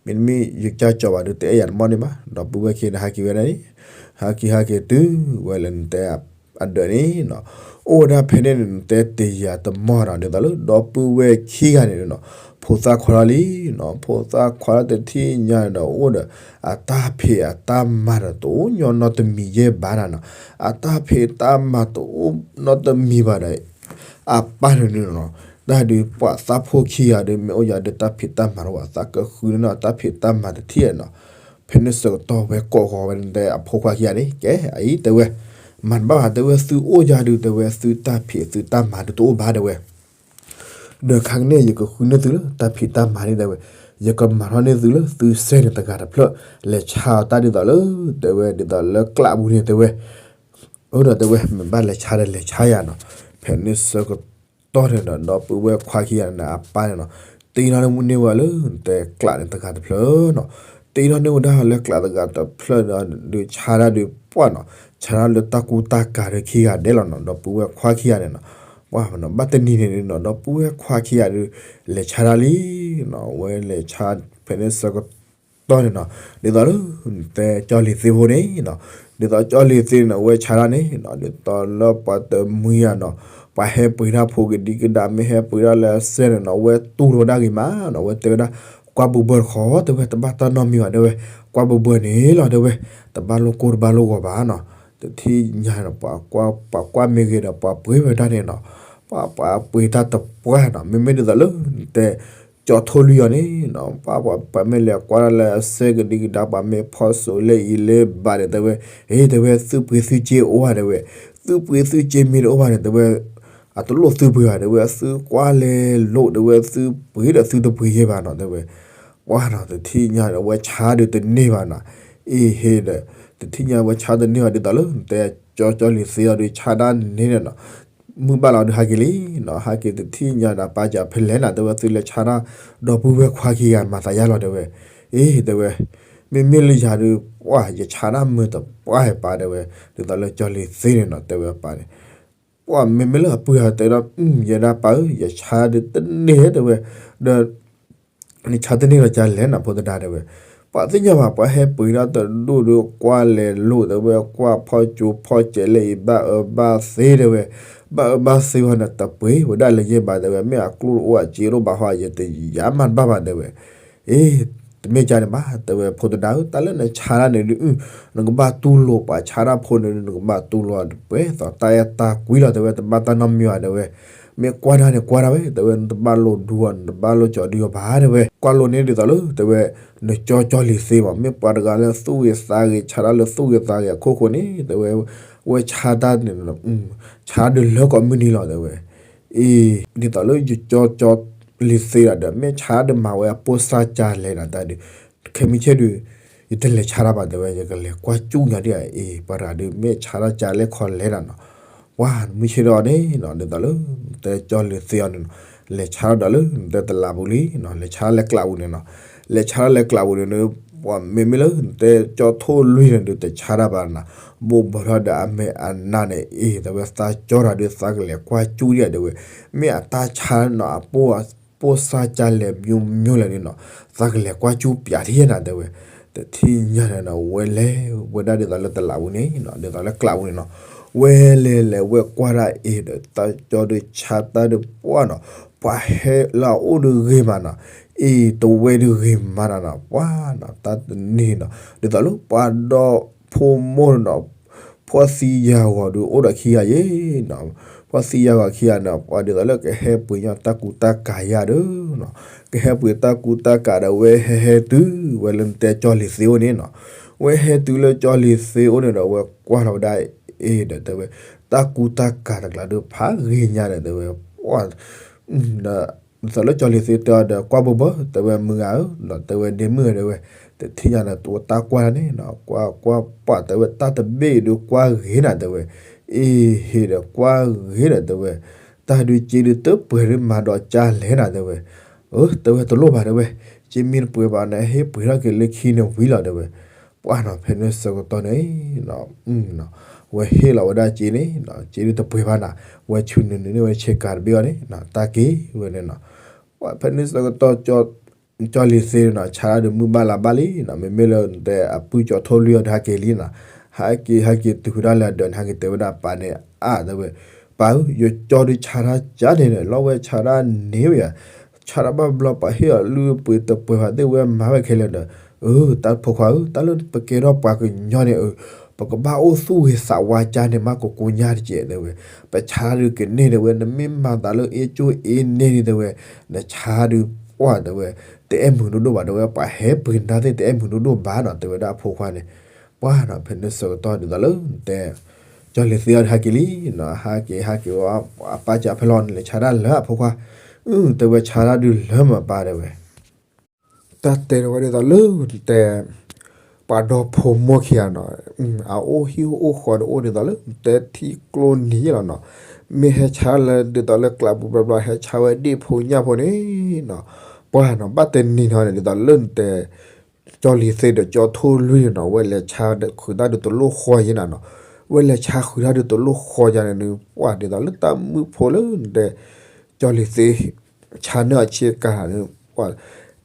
မ့တမ့ၢ်ယကစၢ်ကၠီဘၣ်ဒီး တအဲၣ်ယၤတမီၢ်န့ၣ်ဘၣ်. ဒီပုၢ်ဝဲၢ်ခံန့ၣ်ဟးက့ၤဝဲဒၣ်န့ၣ် ဟးက့ၤဟးက့ၤတုၤဝဲလၢနတဲ အဒၢးန့ၣ်နီၤ, အိၣ်ဝဲဒၣ်ဖဲန့ၣ်န့ၣ် နတဲတယၤတမီၢ်နီၤ ဒ်သိးလၢဒီပုၢ်ဝဲၢ်ခံဂၤန့ၣ်နီၤ ဖိသၣ်ခွါလီၤလံနီၤ, ဖိသၣ်ခွါလၢတထံၣ်ညါန့ၣ်ဒီး အိၣ်ဒီး အတၢ်ဖံးအတၢ်မၤဒီး တအိၣ်ညီနီတမံၤယဲၢ်ဘၣ်နၤနီၤ, အတၢ်ဖံးတၢ်မၤတအိၣ်နီတမံၤဘၣ်ဒီး အပၢ်န့ၣ်နီၤ, တၢ်ဒုးပှၤသးဖိခံဂၤဒီး မ့ၢ်အိၣ်ယၤဒီးတၢ်ဖံးတၢ်မၤတအိၣ်ဘၣ် သးကဃုန့ၢ်နီၤ တၢ်ဖံးတၢ်မၤတထံၣ်နီၤ, ဖဲန့ၣ်ဆၢကတီၢ်ဝဲကိးဂီၤဝဲန့ၣ်တဲအဖိခွါခံဂၤန့ၣ် ကဲ အအံၤတဲဝဲ မၤတဘၣ်ဘၣ်တဲဝဲ သုအိၣ်ယၤဒုးတဲဝဲ သုတၢ်ဖံးသုတၢ်မၤဒုးတအိၣ်ဘၣ်တဲဝဲ ဒီးခါကန့ၣ် ယကဃုန့ၢ်သုလၢ တၢ်ဖံးတၢ်မၤန့ၣ်တဲဝဲ, ယကမၤထီၣ်န့ၢ်သုလၢ သုစဲန့ၣ်တဂၤတဖျၢၣ် လဲၤဆါအီၤတၢ်ဒ်သိးလၢ တဲဝဲဒ်သိးလၢကျးပူၤန့ၣ်တဲဝဲ, အၢဒီးတဲဝဲ မ့ၢ်ဘၣ်လဲၤဆါဒီးလဲၤဆါယၤနီၤ, ဖဲန့ၣ်ဆၢကတီၢ်န့ၣ်ဒီး ဒီပုၢ်ဝဲၢ်ခွါခံဂၤန့ၣ် အပၢ်န့ၣ်နီၤ, တ့ထီၣ်န့ၢ်ဝဲလၢ တဲကျးန့ၣ်တဂၤတဖျၢၣ်နီၤ, တ့ထီၣ်န့ၢ်ဝဲဒၣ်လၢကျးတဂၤတဖျၢၣ်ဒီး ဒုးဆါဒၣ်ဒုးပှၢ်နီၤ, ဆါဒၣ်လၢတၢ်ကူတၢ်ကၤဒီးခံဂၤဒဲးလီၤနီၤ, ဒီပုၢ်ဝဲၢ်ခွါခံဂၤန့ၣ်နီၤ, ပှၢ်နီၤ ဘၣ်တနံၤန့ၣ်နီၤ ဒီပုၢ်ဝဲၢ်ခွါခံဂၤဒုး လဲၤဆါဒၣ်လံနီၤ, ဝဲလဲၤဆါ ဖဲန့ၣ်ဆၢကတီၢ်န့ၣ်နီၤ, ဒ်သိးလၢ တဲကၠီလံၤသ့ဖိန့ၣ်နီၤ, ဒ်သိးကၠီလံၤသ့န့ၣ်နီၤ ဝဲဆါဒၣ်န့ၣ်နီၤ, ဒ်သိးလၢပှၤတမှံၤယၤနီၤ, ပှၤဟဲပှ့ၤတၢ်ဖိကဒံကဒါ မ့ၢ်ဟဲပှ့ၤတၢ်လၢအစဲန့ၣ်နီၤ ဝဲတူၢ်လိာ်ဝဲဒၣ်ဂ့ၤမးနီၤ, ဝဲတဲဝဲဒၣ် ကွၢ်ဘၢဘၢတခီ တဲဝဲ တဘၣ်တၢ်နီတမံၤဘၣ် တဲဝဲ, ကွၢ်ဘၢဘၢန့ၣ်လီၤ တဲဝဲ, တဘၣ်လိၣ်ကိၢ်တဘၣ်လိၣ်ဂီၤဘၣ်နီၤ, တထံၣ်ညါနီၤ ပှၤကွၢ်မ့ၢ်ဂ့ၤဒီး ပှၤပှ့ၤဝဲဒၣ်န့ၣ်နီၤ, ပှၤပှ့ၤတၢ်တပှၢ်နီၤ, မ့မ့ၢ်ဒ်သိးလၢ တဲ ကၠီထိၣ်လွံၢ်အီၤန့ၣ်နီၤ, ပှၤ ပှၤမ့ၢ်လဲၤကွၢ်တၢ်လၢအစဲကဒံကဒါ ပှၤမ့ၢ်ဖီၣ်စိးလၢအံၤလၢဘၣ်န့ၣ် တဲဝဲ, အ့ တဲဝဲ သုးပှ့ၤသုးစ့အိၣ်ဧါ တဲဝဲ, သုးပှ့ၤသုးစ့မ့ၢ်တအိၣ်ဘၣ်န့ၣ် တဲဝဲ, အတလိၣ်သုးပှ့ၤဘၣ် တဲဝဲ, သုကွၢ်လဲၤလိာ် တဲဝဲ, သုပှ့ၤဒီးသုတပှ့ၤယဲၢ်ဘၣ်နီၤ တဲဝဲ, ပှၢ်နီၤ တထံၣ်ညါဒီး ဝဲဆါဒုးတန့ၢ်ဘၣ်နီၤ, အ့ဟ့ဒီး တထံၣ်ညါဝဲဆါတန့ၢ်ဘၣ် ဒ်သိးလၢ တဲကၠီကၠီလံၤသ့အီၤဒုး ဆါဒၣ်န့ၣ်နီၤ, မုၢ်ဘၣ်လီၤဒုးဟဲက့ၤလံနီၤ, ဟဲက့ၤတထံၣ်ညါဒီး ပၢ်စံးဖဲလဲၣ်နီၤ တဲဝဲ သုလဲၤဆါတၢ် ဒီပုၢ်ဝဲၢ်ခွါခံဂၤမၤသးယါလီၤ တဲဝဲ, အ့ တဲဝဲ, မ့မ့ၢ်လၢယၤဒုး ပှၢ် ယဆါတၢ်မုာ်တပှၢ်ဟဲပၢ် တဲဝဲ, ဒ်သိးလၢကၠီလံၤသ့န့ၣ်နီၤ တဲဝဲပၢ်န့ၣ် ပှၤမ့မ့ၢ်လၢအပုၢ်ဟးတဲဒီး ယဲဒၣ်ပၢ်ဧၢ ယဆါဒုးတန့ၢ်တဲဝဲ, ဒီး နဆါတန့ၢ်ဒီးကလဲၤနီၤ ဖိသဒါတဲဝဲ, ပှၤသ့ၣ်ညါဘၣ် ပှၤဟဲပှ့ၤဒီးတဒိၣ်ဒီးကွၢ်လဲၤလိာ်တဲဝဲ ကွၢ်ဖီၣ်ကၠိဖီၣ်ကဲးလၢအံၤ ဘၣ်အၢဘၣ်သီတဲဝဲ, ဘၣ်အၢဘၣ်သီဝဲန့ၣ် တပှ့ၤဝဲဒၣ်လၢယဲဘၣ်တဲဝဲ မ့ၢ်အကျိၣ်တအိၣ်အစ့တအိၣ်ဘၣ်ဟီ ယတယၤမၤတဘၣ်ဘၣ်တဲဝဲ, အ့ တမ့ၢ်ကန့ၣ်ဘၣ် တဲဝဲ ဖိသဒါဧၢ တၢ်လၢနဆါတၢ်န့ၣ်ဒုး နကဘၣ်တူၢ်လိာ်ပှၤဆါတၢ်ဖိန့ၣ်ဒုး နကဘၣ်တူၢ်လိာ်တပှဲၤသိးတၢ်အဲၣ်တၢ်ကွံလီၤတဲဝဲ တဘၣ်တၢ်နီတမံၤဘၣ်တဲဝဲ, မ့ၢ်ကွၢ်တၢ်န့ၣ်ကွၢ်တၢ်ဝဲ တဲဝဲ နတဘၣ်လိာ်ဒူအီၤ နတဘၣ်လိာ်ကၠီဒုအီၤဘၣ်တဲဝဲ, ကွၢ်လိာ်န့ၣ်ဒ်သိးလၢတဲဝဲ နကၠီကၠီလံၤသ့မး မ့ၢ်ပှၤတဂၤလၢသူၣ်ဂ့ၤသးဂ့ၤ ဆါတၢ်လၢသူၣ်ဂ့ၤသးဂ့ၤအခိၣ်ဃိန့ၣ် တဲဝဲ ဝဲဆါတၢ်န့ၣ် ဆါဒုးလၢကိးမုၢ်နံၤလီၤတဲဝဲ အ့ ဒ်သိးလၢယကၠီကၠီလံၤသ့ဒၣ်ဒီး မ့ၢ်ဆါဒုးမၤဝဲအပိၢ်စၢ်ကလဲၤနၤတၢ်ဒုး, ခဲမုၢ်ဆ့ၣ်ဒုး ယတလဲၤဆါတၢ်ဘၣ်တဲဝဲ ယကလဲၤကွၢ်ကၠူၣ်ညါဒ်အံၤ ပှၤတဂၤဒုး မ့ၢ်ဆါတၢ်ကလဲၤခီလဲၤနၤနီၤ, ပှၤမုၢ်ဆ့ၣ်ဒီးန့ၣ်နီၤ ဒ်သိးလၢ နတဲကၠီလံၤသ့အီၤန့ၣ်နီၤ, လဲၤဆါထီၣ်ဒီးလၢ နတဲတလးပူၤလံနီၤ လဲၤဆါလဲၤကျးပူၤန့ၣ်နီၤ, လဲၤဆါလဲၤကျးပူၤန့ၣ် ပှၤမ့မ့ၢ်လၢ နတဲကၠီထိၣ်လွံၢ်န့ၣ်ဒုး တဆါတၢ်ဘၣ်နၤ, ဘိးဘၣ်ထီၣ်ဒီးအမဲာ်အနါန့ၣ် အ့ တဲဝဲသးကၠီတၢ်ဒုး သးကလဲၤကွၢ်ကၠူၣ်ဒ်တဲဝဲ, မ့ၢ်အတၢ်ဆါနီၤ အပိၢ် ပိၢ်စၢ်ကလဲၤ မျိုးမျိုး လဲၣ်န့ၣ်နီၤ, သးကလဲၤကွၢ်ကၠူၣ်ပၠးထံၣ်ယဲနၤတဲဝဲ, တထံၣ်ညါန့ၣ်နီၤ ဝဲလဲၤဝဲဒၣ်ဒ်သိးလၢတလးပူၤန့ၣ်နီၤ ဒ်သိးလၢကျးပူၤန့ၣ်နီၤ, ဝဲလဲၤလဲၤဝဲကွၢ်ဒၣ်အ့ၣ်ဒီး တၢ်ကၠီဒုးဆါတၢ်ဒုးပှၢ်နီၤ, ပှၤဟဲလၢအအိၣ်ဒုးဂ့ၤမးနီၤ, အ့ၣ် တဝဲဒုးဂ့ၤမးနၤနီၤ ပှၤနီၤ တၢ်တနံၤနီၤ ဒ်သိးလၢပှၤဒီဖိမိၢ်န့ၣ်နီၤ ဖှီၣ်သံယာ်ဂီၤဒုးအိၣ်ဒီးခံဂၤယဲနီၤ, ဖှီၣ်သံယာ်ဂီၤခံဂၤန့ၣ် ပှၤဒ်သိးလၢကဟဲပှ့ၤညီတၢ်ကူတၢ်ကၤယၤဒီးနီၤ, ကဟဲပှ့ၤတၢ်ကူတၢ်ကၤဒီး ဝဲဟဲဟဲတုၤဝဲလၢနတဲကၠီလံၤသ့အိၣ်န့ၣ်နီၤ, ဝဲဟဲတုၤလၢကၠီလံၤသ့အိၣ်န့ၣ်ဒီး ဝဲကွၢ်လီၤဝဲဒၣ်အ့ၣ်ဒီးတဲဝဲ, တၢ်ကူတၢ်ကၤတကျါဒုးဖးဂ့ၤညါဒီးတဲဝဲ, ပှၤ ဒ်သိးလၢကၠီလံၤသ့တဲအီၤဒီး ကွၢ်ဘၢဘၢ တဲဝဲ မုၢ်ဂၤဧၢ, တဲဝဲ ဒ့မုၣ်ဧၢ တဲဝဲ, တထံၣ်ညါဒီး တၢ်ကွၢ်န့ၣ်နီၤ ကွၢ်ကွၢ်ပှၢ် တဲဝဲ တၢ်တဘ့ၣ်ဒုးကွၢ်ဂ့ၤနၤ တဲဝဲ, အ့ၣ် ဟ့ၣ်ဒီးကွၢ်ဂ့ၤဒီး တဲဝဲ, တၢ်ဒုးက့ဒုးတပှဲၤဒုးမၤဒီးကၢ်လဲၣ်နၤ တဲဝဲ, အၢ တဲဝဲ တလိၣ်ဘၣ် တဲဝဲ, က့မ့ၢ်တပှဲၤဘၣ်န့ၣ် ဟ့ၣ်ပှ့ၤထီၣ်က့ၤလၢခံန့ၣ်ဝံၤလီၤ တဲဝဲ, ပှၢ်နီၤ ဖဲန့ၣ်ဆၢကတီၢ်န့ၣ် ဝဲဟ့ၣ်လီၤဝဲဒၣ်က့န့ၣ် က့ဒုးတပှဲၤဘၣ်နၤ, ဝဲဆူနုာ်နုာ်န့ၢ်ဝဲဆ့ကၤတဘ့ၣ်အီၤန့ၣ် တၢ်က့ၤဝဲန့ၣ်နီၤ, ပှၢ်ဖဲန့ၣ်ဆၢကတီၢ် ကၠီလံၤသ့န့ၣ်နီၤ ဆါတၢ်ဒုးမုၢ်ဘၣ်လါဘၣ်လံနီၤ, မ့မ့ၢ်လၢနတဲအပုၢ်ကၠီထိၣ်လွံၢ်အီၤဒီးဟဲက့ၤလံနီၤ, ဟဲက့ၤ ဟဲက့ၤတုၤဝဲဒၣ်လၢအဒၢးန့ၣ် ဟဲက့ၤတဲဝဲဒၣ်ပၢ်န့ၣ် အါ တဲဝဲ, ပၢ်ဧၢ ယကၠီဒုးဆါတၢ်ကၢ်န့ၣ်န့ၣ် လီၤဝဲဆါတၢ်န့ၢ်ဝဲယၤ, ဆါတၢ်ဘၣ်ဘျီ ပှၤဟ့ၣ်အီၤလုၢ်ပှ့ၤတပှဲၤဘၣ်သ့ၣ် ဝဲမၤဝဲခဲလၢာ်ဒီး, အၢ တၢ်ဖိခွါဧၢ တၢ်လၢပကဲထီၣ်ပှၤကညီန့ၣ်ဧၢ, ပကဘၣ်အိၣ်သူၣ်ဂ့ၤသးဝါကၢ်န့ၣ် မ့ၢ်ကကိညါတကဲး တဲဝဲ, ပဆါဒုးကန့ၢ် တဲဝဲ, နမ့ၢ်မၤသးလၢအ့ၣ်ကၠိအ့ၣ်န့ၢ်န့ၣ် တဲဝဲ, နဆါဒုးပှၢ် တဲဝဲ, တအဲၣ်မုာ်ဒိၣ်ဒိၣ်ဘၣ် တဲဝဲ, ပှၤဟဲပှ့ၤနၤသ့ၣ် တအဲၣ်မုာ်ဒိၣ်ဒိၣ်ဘၣ်နီၤ တဲဝဲဒၣ်အဖိခွါန့ၣ်, ပှၢ်နီၤ ဖဲန့ၣ်ဆၢကတီၢ်ဒ်သိးလၢနတဲ ကၠီလံၤသ့အီၤဒီးဟဲက့ၤလံနီၤ, ဟဲက့ၤ ဟဲက့ၤဝဲ အပၢ်ကၢ်ဖဲလီၤန့ၣ် လဲၤဆါတၢ်လၢအဖိခွါ, အၢ တဲဝဲ ဆါတၢ်ဒုးလၢမပၢ် တဲဝဲ တၢ်တဲဒီးဝဲဒ်သိးလၢ တဲ ပှၤဒီဖိမိၢ်ခံဂၤနီၤ, အအိၣ်ဟံၣ်အိၣ်ဃီဒီးအိၣ်ဒ်သိးလၢ တဲထံကျိနံၤလီၤနီၤ, မ့ၢ်ဟဲဆါလၢဒ်သိးလၢကျးပူၤဘျီဘျီ ဟဲဆါဝဲဒ့ၣ်ဖိညၣ်ဖိန့ၣ်နီၤ, ပှၢ်နီၤ ဘၣ်တနံၤနီၤန့ၣ် ဒ်သိးလၢနတဲ ကၠီလံၤသ့ဒီးကၠီထိၣ်လွံၢ်န့ၣ်နီၤ ဝဲလဲၤဆါဃုာ်တၢ်ဒုးတလိၣ်ဃီယဲနၤနီၤ, ဝဲလဲၤဆါဃုာ်တၢ်ဒုးတလိၣ်ဃီယဲန့ၣ် ပှၢ်ဒ်သိးလၢတၢ်မုၣ်ဖိလၢနတဲ ကၠီလံၤသ့ ဆါန့ၢ်အဆ့ကၤန့ၣ် ပှၢ်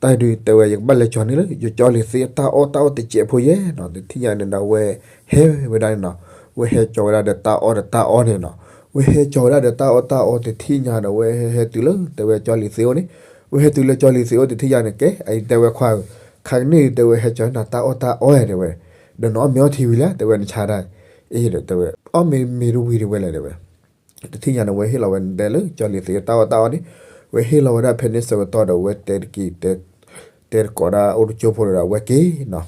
တၢ်ဒုးတဲဝဲ ယကဘၣ်လဲၤကၠီန့ၢ်လၢ ယကၠီလံၤသ့အတၢ်အီၣ်တၢ်အီတစဲးဖိယဲနီၤ, တထံၣ်ညါန့ၣ်ဒီး ဝဲဟဲဝဲဒၣ်န့ၣ်နီၤ, ဝဲဟဲကၠီဝဲဒၣ်ဒီးတၢ်အီၣ်ဒီးတၢ်အီန့ၣ်နီၤ, ဝဲဟဲကၠီဝဲဒၣ်ဒီးတၢ်အီၣ်တၢ်အီတထံၣ်ညါဒီး ဝဲဟဲတုၤလၢတဲဝဲကၠီလံၤသ့အိၣ်န့ၣ်, ဝဲဟဲတုၤလၢကၠီလံၤသ့အိၣ်တထံၣ်ညါန့ၣ် ကဲ အတဲဝဲခွါဧၢ, ခါကန့ၣ်တဲဝဲ ဟဲကၠီနၤတၢ်အီၣ်တၢ်အီတဲဝဲ, ဒီးနအီၣ်မ့ၤအီထံဝံၤလဲၣ် တဲဝဲ နဆါတၢ်, အ့ဒီးတဲဝဲ အီၣ်မ့ၤမ့ၤတဝံၤတဝဲလဲၣ်တဲဝဲ တထံၣ်ညါန့ၣ် ဝဲဟ့ၣ်လီၤဝဲတဲလၢကၠီလံၤသ့တၢ်အီၣ်တၢ်အီန့ၣ်, ဝဲဟ့ၣ်လီၤဝဲဒၣ်ဖဲန့ၣ်ဆၢကတီၢ်ဒီး ဝဲတဲတက့ၢ် တဲတကိးဒၣ်အိၣ်တကၠိဖိဒီး ဝဲက့ၤနီၤ,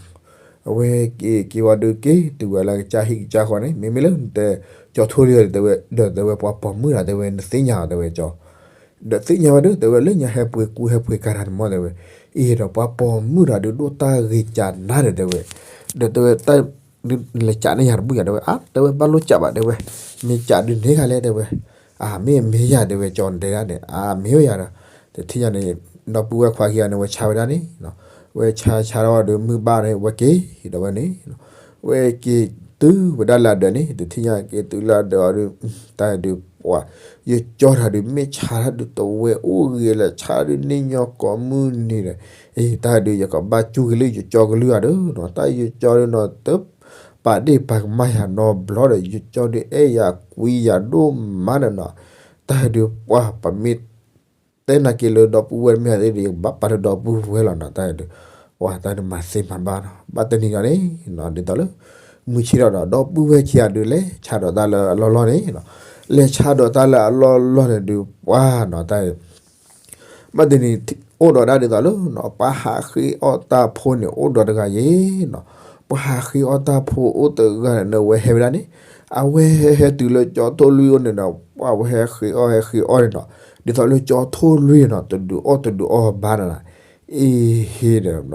အဝဲက့ၤက့ၤဝံၤဒီးက့ၤတုၤဝဲလၢကစၢ်ဟံၣ်ကစၢ်ဃီန့ၣ် မ့မ့ၢ်လၢနတဲ ကၠီထိၣ်လွံၢ်ဒီးတဲဝဲ ဒီးတဲဝဲပှၤပိာ်မုၣ်တၢ်တဲဝဲ နသ့ၣ်ညါအီၤတဲဝဲကၠီ ဒီးသ့ၣ်ညါဝဲဒီး တဲဝဲလၢညါဟဲပှ့ၤကူဟဲပှ့ၤကၤတၢ်န့ၣ်မ့ၢ်တဲဝဲ, အံၤဒီးပှၤပိာ်မုၣ်တၢ်ဒုးဒိၣ်တၢ်ဂ့ၤကၢ်နၤဒီးတဲဝဲ, ဒီးတဲဝဲတၢ်ဒုးလဲၤကးန့ၢ်ယၤတဘူၣ်ယၤတဲဝဲ, အါ တဲဝဲဘၣ်လိၣ်ကးဘၣ်တဲဝဲ, မ့ၢ်ကးဒုးန့ၢ်ခါလဲၣ်တဲဝဲ, အါ မ့ၢ်မ့ၢ်ယၤတဲဝဲကၠီနတဲဒၣ်န့ၣ် အါ မ့ၢ်ဝဲယၤဒီး, တထံၣ်ညါန့ၣ် ဒီပုၢ်ဝဲၢ်ခွါခံဂၤန့ၣ် ဝဲဆါဝဲဒၣ်န့ၣ်, ဝဲဆါဆါထီၣ်ဒီးမုၢ်ဘၣ်န့ၣ် ဝဲက့ၤဒီးဝဲန့ၣ်, ဝဲက့ၤ တုၤဝဲဒၣ်လၢအဒၢးန့ၣ် တထံၣ်ညါက့ၤတုၤလၢအဒၢးအီၤဒုး တၢ်ဒုးပှၤ ယကၠီတၢ်ဒုး မ့ၢ်ဆါတၢ်ဒုးတဝဲအိၣ်ဂ့ၤလဲၣ် ဆါတၢ်ဒုးန့ၢ်ညီကိးမုၢ်နံၤဒီး အ့ တၢ်ဒုးယကဘၣ်ကၠူၣ်က့ၤလၢယကၠီကလုၢ်ဂၤဒီးနီၤ တၢ်ယကၠီဒုးနီၤ တပာ်ဒ့ၣ်ပာ်ကမၣ်ယၤနီတဘျီဒီး ယကၠီဒုးအဲၣ်ယၤကွံယၤဒိၣ်မးဒီးနီၤ တၢ်ဒုးပှၤပမ့ၢ် တဲနာ်က့ၤလၢဒီပုၢ်ဝဲၢ်တမ့ၢ်ဟးသ့ၣ်ဒီး ယကဘၣ်ပာ်လၢဒီပုၢ်ဝဲၢ်လီၤနီၤ တၢ်ဒုး ပှၤတၢ်ဒုးမၤသ့မၤဘၣ်နီၤ ဘၣ်တနံၤဒီးန့ၣ်နီၤ ဒ်သိးလၢ မုၢ်ဆ့ၣ်ထီၣ်ဒီး ဒီပုၢ်ဝဲၢ်ခံဂၤဒုး လဲၤဆါဒီးတၢ်လၢအလီၢ်လီၢ်န့ၣ်နီၤ လဲၤဆါဒီးတၢ်လၢအလီၢ်လီၢ်န့ၣ်ဒုး ပှၤနီၤ တၢ် ဘၣ်တနံၤ အိၣ်ဒီးဒၣ်ဒ်သိးလၢနီၤ ပှၤဟးဃ့အီၣ်တၢ်ဖိန့ၣ် အိၣ်ဒီးတဂၤယ့ၤနီၤ ပှၤဟးဃ့အီၣ်တၢ်ဖိအိၣ်တဂၤန့ၣ် အဝဲဟဲဝဲဒၣ်န့ၣ် အဝဲဟဲဟဲတုၤလၢကၠီထိၣ်လွံၢ်အိၣ်န့ၣ်ဒီး ပှၤဝဲဟဲဃ့အီၣ်ဟဲဃ့အီၣ်န့ၣ်နီၤ ဒ်သိးလၢကၠီထိၣ်လွံၢ်နီၤ တဒုးအီၣ်တဒုးအီၣ်ဘၣ်နီၤ အ့ဟ့ဒီး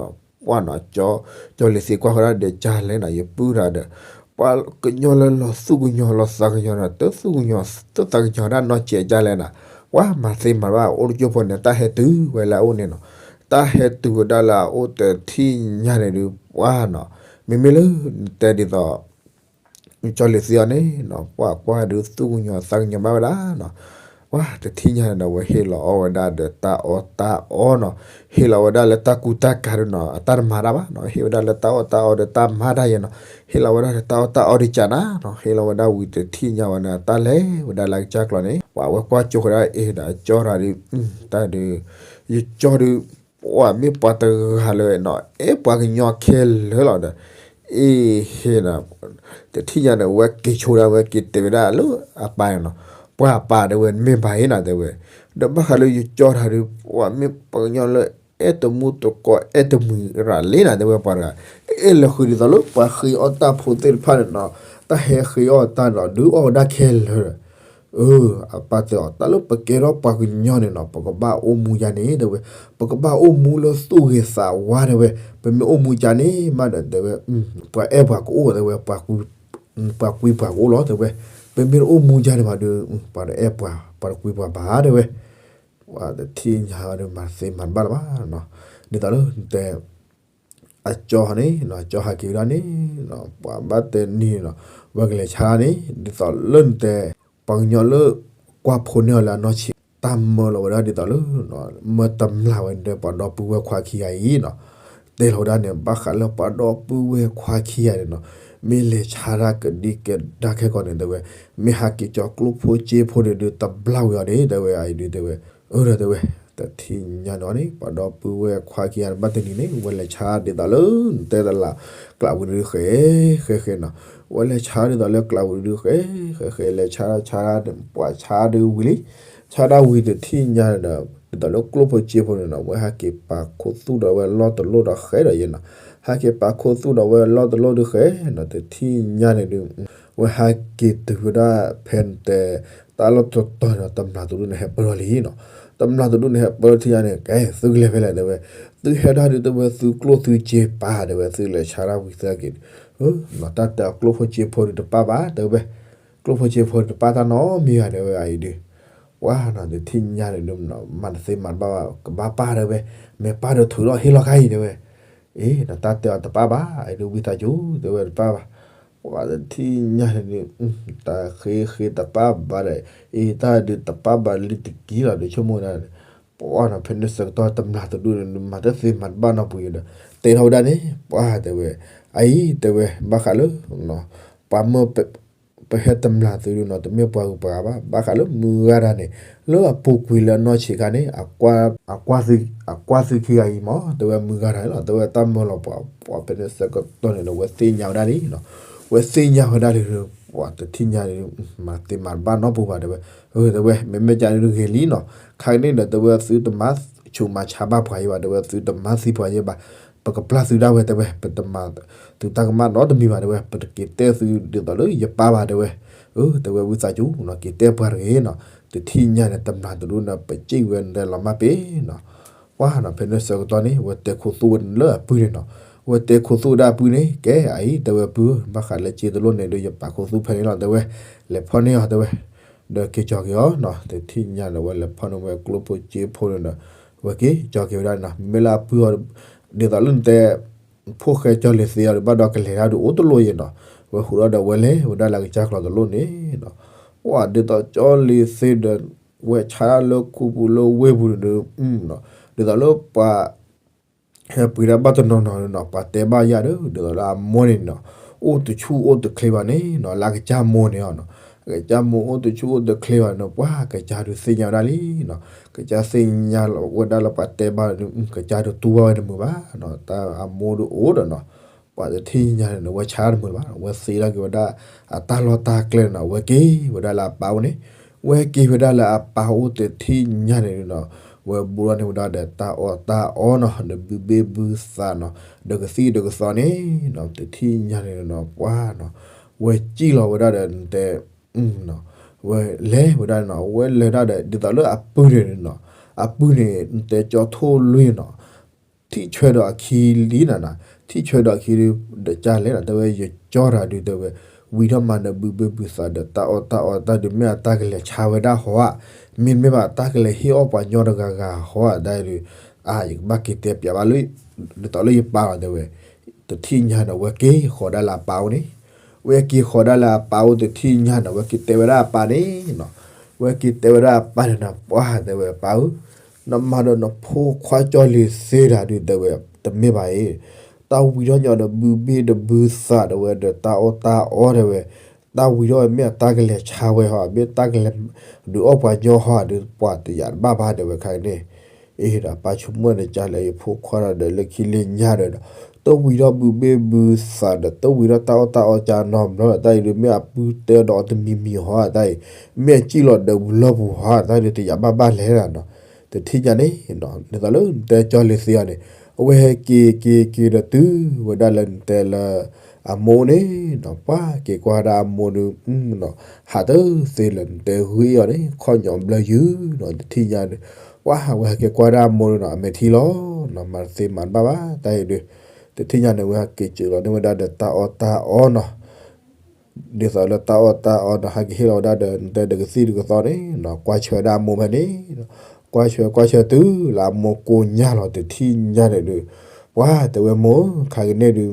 ပှၤနီၤ ကၠီလံၤသ့ကွၢ်ဃီဒၣ်ဒီး ကၢ်လဲၣ်နီၤ ယပုၢ်တၢ်ဒီး ပှၤကညီလၢလီၤသူၣ်ကညီၤလီၤသးကညီၤဒီး တသူၣ်ကညီၤတသးကညီၤဒၣ်နီၢ်စဲးကၢ်လဲၣ်နီၤ ပှၤမၤသ့မၤဘၣ်အိၣ်တကၠိၢ်ဖိန့ၣ် တၢ်ဟဲတုၤဝဲလၢအအိၣ်န့ၣ်နီၤ တၢ်ဟဲတုၤဝဲဒၣ်လၢအအိၣ်တထံၣ်ညါန့ၣ်ဒုး ပှၤနီၤ မ့မ့ၢ်လၢနတဲဒ်သိး ကၠီလံၤသ့အီၤန့ၣ်နီၤ ပှၤကွၢ်ဒုးသူၣ်ကညီၤသးကညီၤဘၣ်ဝဲဒၣ်နီၤ ပှၤတထံၣ်ညါန့ၣ်ဒီး ဝဲဟ့ၣ်လီၤအီၣ်ဝဲဒၣ်ဒီးတၢ်အီၣ်တၢ်အီနီၤ ဟ့ၣ်လီၤဝဲဒၣ်လၢတၢ်ကူတၢ်ကၤဒုးနီၤ အတၢ်တမၤတၢ်ဘၣ်နီၤ ဟ့ၣ်ဝဲဒၣ်လၢတၢ်အီၣ်တၢ်အီဒီးတၢ်မၤတၢ်ယဲနီၤ ဟ့ၣ်လီၤဝဲဒၣ်လၢတၢ်အီၣ်တၢ်အီဒုးကၢ်နၤနီၤ ဟ့ၣ်လီၤဝဲဒၣ်ဝံၤတထံၣ်ညါဝဲန့ၣ် တၢ်လဲၤဝဲဒၣ်လၢကစၢ်ကျီန့ၣ် ပှၤဝဲကွၢ်ကၠိဃီဒၣ်အ့ဒီး ကၠီတၢ်ဒုး တၢ်ဒုး ယကၠီဒုး ပှၤမ့ၢ်ပှၤတဂၤလၢနီၤ အဲၣ်ပှၤကညီခဲလၢာ်လီၤဒီး အ့ဟ့ဒီး တထံၣ်ညါန့ၣ် ဝဲက့ၤဆိဒၣ်ဝဲက့ၤတဲဝဲဒၣ်လၢအပၢ်န့ၣ်နီၤ ပှၤအပၢ်တဲဝဲ မ့ၢ်ဘၣ်အ့နီၤ တဲဝဲ ဒီးဘၣ်ဃးလၢယကၠီတၢ်ဒုး ပှၤမ့ၢ်ပှၤကညီလၢ အဲၣ်တမူတကိး အဲၣ်တမုာ်ရၤလံနီၤ တဲဝဲပှၤတဂၤ အဲၣ်လၢဃုာ်ဒ်သိးလၢပှၤဃ့အီၣ်တၢ်ဖိသ့ၣ်တဖၣ်န့ၣ်နီၤ တၢ်ဟဲဃ့အီၣ်တၢ်ဒီး ဒုးအီၣ်ဝဲဒၣ်ခဲလၢာ်ဒီး အပၢ်တဲအီၤ တၢ်လၢပကဲထီၣ်ပှၤကညီန့ၣ်နီၤ ပကဘၣ်အိၣ်မူယါန့ၣ် တဲဝဲ ပကဘၣ်အိၣ်မူလၢသူၣ်ဂ့ၤသးဝါတဲဝဲ ပမ့ၢ်အိၣ်မူယါန့ၣ်မးဒီး တဲဝဲ ပှၤအဲၣ်ပှၤကအိၣ်တဲဝဲ ပှၤကွံပှၤကအိၣ်လီၤတဲဝဲ ပမ့ၢ်တအိၣ်မူယါန့ၣ်မးဒီး ပှၤတအဲၣ်ပှၤ ပှၤတကွံပှၤဘၣ်တဲဝဲ ပှၤတထံၣ်ညါဒီးမၤသ့မၤတဘၣ်လၢၤဘၣ်နီၤ ဒ်သိးလၢနတဲ အကၠီန့ၣ် ကၠီဟးက့ၤဝဲဒၣ်န့ၣ် ပှၤဘၣ်တဲနံၤနီၤ ဝဲကလဲၤဆါန့ၣ် ဒ်သိးလၢနတဲ ပှၤကညီလၢ ကွၢ်ဖိန့ၢ်အီၤလၢအနီၢ်ဆံး တၢ်မၢလီၤဝဲဒၣ်ဒ်သိးလၢ မၢတမျၢ်ဝဲဒီးပှၤဒီပုၢ်ဝဲၢ်ခွါခံဂၤအံၤနီၤ တဲလီၤဝဲဒၣ်န့ၣ် ဘၣ်ဃးလၢပှၤဒီပုၢ်ဝဲၢ်ခွါခံဂၤန့ၣ်နီၤ မ့ၢ်လဲၤဆါတၢ်ကဒံကဒါခဲကိာ်န့ၣ်တဲဝဲ မ့ၢ်ဟးက့ၤကၠီကျိၣ်ဖိစ့ဖိန့ၣ်ဒုး တဘျါဝံၤအီၤန့ၣ် တဲဝဲအံၤဒုးတဲဝဲ အၢဒီးတဲဝဲ တထံၣ်ညါန့ၣ်အီၤန့ၣ် ပှၤဒီပုၢ်ဝဲၢ်ခွါခံဂၤန့ၣ် ဘၣ်တနံၤန့ၣ် ဝဲလဲၤဆါဒ်သိးလၢ နတဲတလး ကျးဝံၤဒုးဃဲ ဃဲဃဲနီၤ ဝဲလဲၤဆါဒ်သိးလၢကျးဝံၤဒုးဃဲ ဃဲဃဲ လဲၤဆါဆါ ပှၤဆါဒုးဝံၤလံ ဆါဒၣ်ဝံၤတထံၣ်ညါန့ၣ်ဒီး ဒ်သိးလၢကျိၣ်ဖိစ့ဖိန့ၣ်နီၤ ဝဲဟးက့ၤပာ်ခူသူၣ်ဒီးဝဲလီၢ်တလိၣ်ဒီးဃဲဒီးယဲနီၤ ဟးက့ၤပာ်ခူသူၣ်ဒီးဝဲလီၢ်တလိၣ်ဒုးဃဲနီၤ တထံၣ်ညါန့ၣ်ဒုး ဝဲဟးက့ၤတုၤဝဲဒၣ်ဖဲတဲ တၢ်လီၢ်တတီၤန့ၣ် တမျၢ်တဒူၣ်န့ၣ်ဟဲပၢၢ်လီၤလံနီၤ တမျၢ်တဒူၣ်န့ၣ်ဟဲပၢၢ်ထံၣ်ညါန့ၣ် ကဲ သုကလဲၤဖဲလဲၣ်တဲဝဲ သုဟဲဒၣ်ဒုးတဲဝဲ သုကျိၣ်သုစ့ပာ်တဲဝဲ သုလဲၤဆါဒၣ်ဝံၤသၢက့ၤ တၢ်တဲအီၤကျိၣ်ဖိစ့ဖိဒုးတပာ်ဘၣ်တဲဝဲ ကျိၣ်ဖိစ့ဖိဒုးတပာ်တၢ်နီတမံၤဘၣ်တဲဝဲအံၤဒုး ပှၤနီၤ တထံၣ်ညါန့ၣ်ဒုး မၤတသ့မၤတဘၣ်ဘၣ် ကဘၣ်ပာ်တဲဝဲ မ့ၢ်ပာ်ဒီးထုးထီၣ်ဟ့ၣ်လီၤခါအံၤတဲဝဲ အ့ တၢ်တဲအီၤတပာ်ဘၣ် အံၤဒုးဝံသးစူၤ တဲဝဲတပာ်ဘၣ် ပှၤတထံၣ်ညါန့ၣ်ဒုး တၢ်ဃ့ဃ့တပာ်ဘၣ်ဒီး အ့ တၢ်ဒုးတပာ်ဘၣ်လံတက့ၢ်လီၤ ဒုးဆိကမိၣ်ဝဲဒၣ်န့ၣ် ပှၤနီၤ ဖဲန့ၣ်ဆၢကတီၢ်တမျၢ်တဒူၣ်န့ၣ် မၤတသ့မၤတဘၣ်နီတပူၤဒီး တဲထီၣ်ဝဲဒၣ်န့ၣ် ပှၤတဲဝဲ အံၤတဲဝဲ ဘၣ်ဃးလၢ ပှၤမၢ ပဟဲတမျၢ်သုဒုးနီၤ တမ့ၢ်ပှၤဂုၤပှၤဂၤဘၣ် ဘၣ်ဃးလၢမုၢ်ဂၤတၢ်န့ၣ် လၢအပူၤကွံာ်လၢအနီၢ်ဆံးခါန့ၣ် အကွၢ်သုခံဂၤအံၤမး တဲဝဲမုၢ်ဂၤတၢ်န့ၣ်လီၤ တဲဝဲတၢ်မၢလီၤပှၤ ပှၤဖဲန့ၣ်ဆၢကတီၢ်န့ၣ်ဒီး ဝဲသ့ၣ်ညါဝဲဒၣ်လံနီၤ ဝဲသ့ၣ်ညါဝဲဒၣ်လံ ပှၤတထံၣ်ညါန့ၣ် မၤတသ့မၤတဘၣ်နီတပူၤဘၣ်တဲဝဲ တဲဝဲ မ့မ့ၢ်ကန့ၣ်ဂ့ၤလံနီၤ ခါကန့ၣ်ဒီး တဲဝဲသုတမၤဆူးမၤဆါဘၣ်ပှၤယဲဘၣ် တဲဝဲသုတမၤသံပှၤယဲဘၣ် ပကပျၢ်သုဒၣ်ဝဲတဲဝဲ ပတမၤသုတၢ်ကမၣ်နီတမံၤဘၣ်တဲဝဲ ပတက့ၤတဲသုဒ်သိးလၢယပၢ်ဘၣ်တဲဝဲ တဲဝဲဝံသးစူၤနီၤ က့ၤတဲပှၤတဂ့ၤနီၤ တထံၣ်ညါန့ၣ် တမျၢ်တဒူၣ်န့ၣ် ပစံးဝဲဒၣ်လီၤမၢ်ပ့ၤနီၤ ပှၤနီၤ ဖဲန့ၣ်ဆၢကတီၢ်န့ၣ် ဝဲတဲခိၣ်သူၣ်ဝဲလၢအပုၢ်န့ၣ်နီၤ ဝဲတဲခိၣ်သူၣ်ဝဲဒၣ်အပုၢ်န့ၣ် ကဲအံၤတဲဝဲပုၢ် ဘၣ်ဃးလၢစ့တလိၣ်န့ၣ်ဒီး ယပာ်ခိၣ်သူၣ်ဖဲန့ၣ်လီၤတဲဝဲ လဲၤဖီၣ်န့ၢ်အီၤတဲဝဲ ဒီးက့ၤကၠီက့ၤအီၤနီၤ တထံၣ်ညါန့ၣ် ဝဲလဲၤဖီၣ်န့ၢ်ဝဲကျိၣ်ဖိစ့ဖိန့ၣ်ဒီး ဝဲက့ၤကၠီက့ၤဝဲဒၣ်နီၤ မ့ၢ်လၢအပုၢ်အီၤ ဒ်သိးလၢနတဲ ဖိၣ်ဃဲကၠီလံၤသ့အီၤဒီး ဘၣ်ဒီးကလဲၤတၢ်ဒုးအိၣ်တလိၣ်ယဲနီၤ ဝဲဟူးဒီးဝဲလဲၤဝဲဒၣ်လၢအကစၢ်ကျီတလိၣ်န့ၣ်နီၤ, ပှၤဒ်သိးကၠီလံၤသ့ဒီး ဝဲဆါတၢ်လၢခူပူၤလၢဝ့ၢ်ပူၤန့ၣ်ဒီး ဒ်သိးလၢပှၤ ဟဲပှ့ၤတၢ်ဘၣ်တနီၤနီၤန့ၣ်နီၤ, ပှၤတဲဘၣ်ယၤဒီး ဒ်သိးလၢအမိၢ်န့ၣ်နီၤ, အိၣ်တဆူၣ်အိၣ်တချ့ဘၣ်န့ၣ်နီၤ, လၢအကစၢ်မိၢ်န့ၣ်အီၤနီၤ, အကစၢ်မိၢ်အိၣ်တဆူၣ်အိၣ်တချ့ဘၣ်န့ၣ် ပှၤကစၢ်ဒုးသ့ၣ်ညါဝဲဒၣ်လံနီၤ, ကစၢ်သ့ၣ်ညါဝဲဒၣ်လၢပှၤတဲဘၣ်ဒီး ကစၢ်ဒုးတူၢ်ဘၣ်ဝဲတမုာ်ဘၣ်နီၤ, တၢ်အမိၢ်ဒုးအိၣ်ဒီးနီၤ, ပှၤတထံၣ်ညါန့ၣ်နီၤ ဝဲဆါတမုာ်ဘၣ်, ဝဲသ့ထီၣ်က့ၤဝဲဒၣ် အတၢ်လီၢ်တၢ်ကျဲန့ၣ်နီၤ, ဝဲက့ၤဝဲဒၣ်လၢအပၢ်အိၣ်န့ၣ်, ဝဲက့ၤဝဲဒၣ်လၢအပၢ်အိၣ်တထံၣ်ညါန့ၣ်နီၤ, ဝဲဘူးထီၣ်န့ၢ်ဝဲဒၣ်ဒီးတၢ်အီၣ်တၢ်အီနီၤ, ဒီးဘုဘ့ၣ်ဘုသးနီၤ, ဒီးကသံၣ်ဒီးကသီန့ၣ်နီၤ, တထံၣ်ညါန့ၣ်နီၤ ပှၤနီၤ, ဝဲစံၣ်လီၤဝဲဒၣ်ဒီးနတဲ ဝဲလဲၤဝဲဒၣ်နီၤ, ဝဲလဲၤဒၣ်ဒီး ဒ်သိးလၢအပုၢ်န့ၣ်နီၤ, အပုၢ်န့ၣ် နတဲကၠီထိၣ်လွံၢ်နီၤ, ထံၣ်ဆွဲဒီးအခံလံနၤနီၤ, ထံၣ်ဆွဲဒီးအခံဒီး ဒီးကလဲၣ်နီၤ, တဲဝဲယကၠီတၢ်ဒုးတဲဝဲ, ဝံၤထီၣ်မးဒီးဘုဘ့ၣ်ဘုသးဒီးတၢ်အီၣ်တၢ်အီတၢ်ဒုး မ့ၢ်အတၢ်ကလဲၤဆါဝဲဒၣ်ဟီဧါ, မ့တမ့ၢ်ဘၣ်တၢ်ကလဲၤဟ့ၣ်အီၣ်ပှၤညီတဂၤဂၤဟီဧါတၢ်ဒုး, အါ ယကဘၣ်က့ၤတဲပၠးဘၣ်လၢ ဒ်သိးလၢယပၢ်လီၤတဲဝဲ, တထံၣ်ညါန့ၣ် ဝဲက့ၤဃီၤဒၣ်လၢအပၢ်အိၣ်န့ၣ်, ဝဲက့ၤဃီၤဒၣ်လၢအပၢ်အိၣ်တထံၣ်ညါန့ၣ် ဝဲက့ၤတဲဝဲဒၣ်အပၢ်န့ၣ်နီၤ, ဝဲက့ၤတဲဝဲဒၣ်အပၢ်န့ၣ်နီၤ, ပှၤတဲဝဲပၢ်ဧၢ, နမၤဒီးနဖိခွါကၠီလံၤသ့တၢ်ဒုးတဲဝဲ, တမ့ၢ်ဘၣ်အံၤ, တၢ်ဝံၤထီၣ်ညီဒီးဘုဘ့ၣ်ဒီးဘုသးတဲဝဲဒီးတၢ်အီၣ်တၢ်အီတဲဝဲ, တၢ်ဝံၤထီၣ်မ့ၢ်အတၢ်ကလဲၤဆါဝဲဟီ မ့ၢ်တၢ်ကလဲၤဒုးအီၣ်ပှၤညီဟီဒီး ပှၤတယာ်တဘၣ်ဘၣ်တဲဝဲခါန့ၣ်, အ့ဒီးအပၢ်ဆိကမိၣ်န့ၣ် ကလဲၣ် ယဖိခွါဒီးလၢခံလၢညါဒီး, တဝံၤထီၣ်ဘုဘ့ၣ်ဘုသးဒီး တဝံၤထီၣ်တၢ်အီၣ်တၢ်အီကၢနီတဘျီဒီး တၢ်အံၤဒုးမ့ၢ်အပုၢ်တဲဒီးအီၤတမံၤမံၤဟီတၢ်အံၤ, မ့ၢ်အစံၣ်လီၤဒီးဝံၤလီၢ်ပူၤဟီတၢ်အံၤဒုး တယာ်ဘၣ်ဘၣ်လဲၣ်နီၤ, တထံၣ်ညါန့ၣ်, ဒ်သိးလၢနတဲကၠီလံၤသ့အီၤန့ၣ်, အဝဲဟဲက့ၤက့ၤက့ၤဒီးတုၤဝဲဒၣ်လၢနတဲလၢ အမိၢ်န့ၣ်နီၤ, ပှၤက့ၤကွၢ်ဒၣ်အမိၢ်ဒီး ဟးတသ့လၢနတဲဂ့ၤအီၤန့ၣ် ခီၣ်ညီဘျၢယုာ်နီၤ, တထံၣ်ညါန့ၣ်, ပှၤဝဲဟဲက့ၤကွၢ်ဒၣ်အမိၢ်ဒီးနီၤ အမဲာ်ထံလီၤနီၤ, မၤတသ့မၤတဘၣ်ဘၣ်တၢ်အံၤဒုး, တထံၣ်ညါန့ၣ် ဝဲဟဲက့ၤစၢၤလီၤန့ၢ်ဝဲဒၣ်ဒီးတၢ်အီၣ်တၢ်အီနီၤ ဒ်သိးလၢတၢ်အီၣ်တၢ်အီဒီး ဟဲက့ၤဟ့ၣ်လီၤဝဲဒၣ်ဒီး နတဲဒီးကသံၣ်ဒီးကသီန့ၣ်, ကွၢ်ဆၢဝဲဒၣ်အမိၢ်ဖဲန့ၣ်, ကွၢ်ဆၢကွၢ်ဆၢတုၤလၢအမိၢ်ကိညၢ်လီၤ တထံၣ်ညါန့ၣ်ဒုး, ပှၤတဲဝဲမိၢ် ခါကန့ၣ်ဒုး,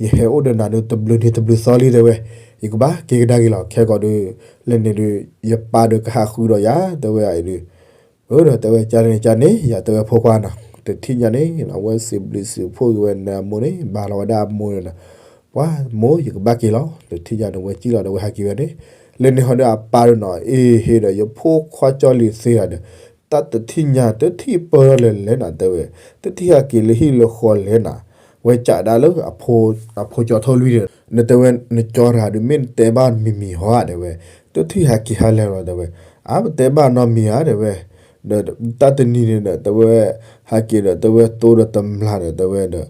ယဟဲအိၣ်ဒီးနၤဒုးတဘျုးနံၤတဘျုးသီလံတဲဝဲ, ယကဘၣ်က့ၤကဒါက့ၤလီၤ ခဲကီးဒုး, လၢန့ၣ်ဒုး, ယပၢ်ဒီးကဟးဃုဒီးယၤတဲဝဲအံၤဒုး အၢဒီးတဲဝဲ ကန့ၣ်ကန့ၣ် ယၤတဲဝဲဖိခွါနီၤ, တထံၣ်ညါန့ၣ် အဝဲစံးဘျုးစံးဖှိၣ်က့ၤဝဲန့ၣ်အမိၢ်န့ၣ် ဘၣ်လီၤဝဲဒၣ်အမိၢ်န့ၣ်နီၤ, ပှၤမိၢ် ယကဘၣ်က့ၤလီၤ, တထံၣ်ညါန့ၣ် ဝဲစံၣ်လီၤဒီးဝဲဟဲက့ၤဝဲန့ၣ်, လၢန့ၣ်ဟီဒီးအပၢ်ဒီးနီၤ အ့ဟ့ဒီး ယဖိခွါကၠီလံၤသ့တၢ်ဒီး, တၢ်တထံၣ်ညါတထံၣ်ပၢၢ်ထီၣ်လဲၣ်လဲၣ်နၤတဲဝဲ, တထံၣ်ဟဲက့ၤလၢဟံၣ်လၢဃီလဲၣ်နၤ, ဝဲကးဒၣ်လၢ အဖိကၠီထိၣ်လွံၢ်ဒီး နတဲဝဲ နကၠီတဂၤဒုး မ့ၢ်နတဲဘၣ်မံၤမံၤဟီဧါတဲဝဲ, တထံၣ်ဟဲက့ၤဟါလဲၣ်လီၤတဲဝဲ, အါ ပတဲဘၣ်နီတမံၤဧါတဲဝဲ, ဒီးတၢ်တနံၤန့ၣ်ဒီး တဲဝဲ ဟဲက့ၤဒီး တဲဝဲတိၢ်ဒီးတမျၢ်ဒီး တဲဝဲဒီး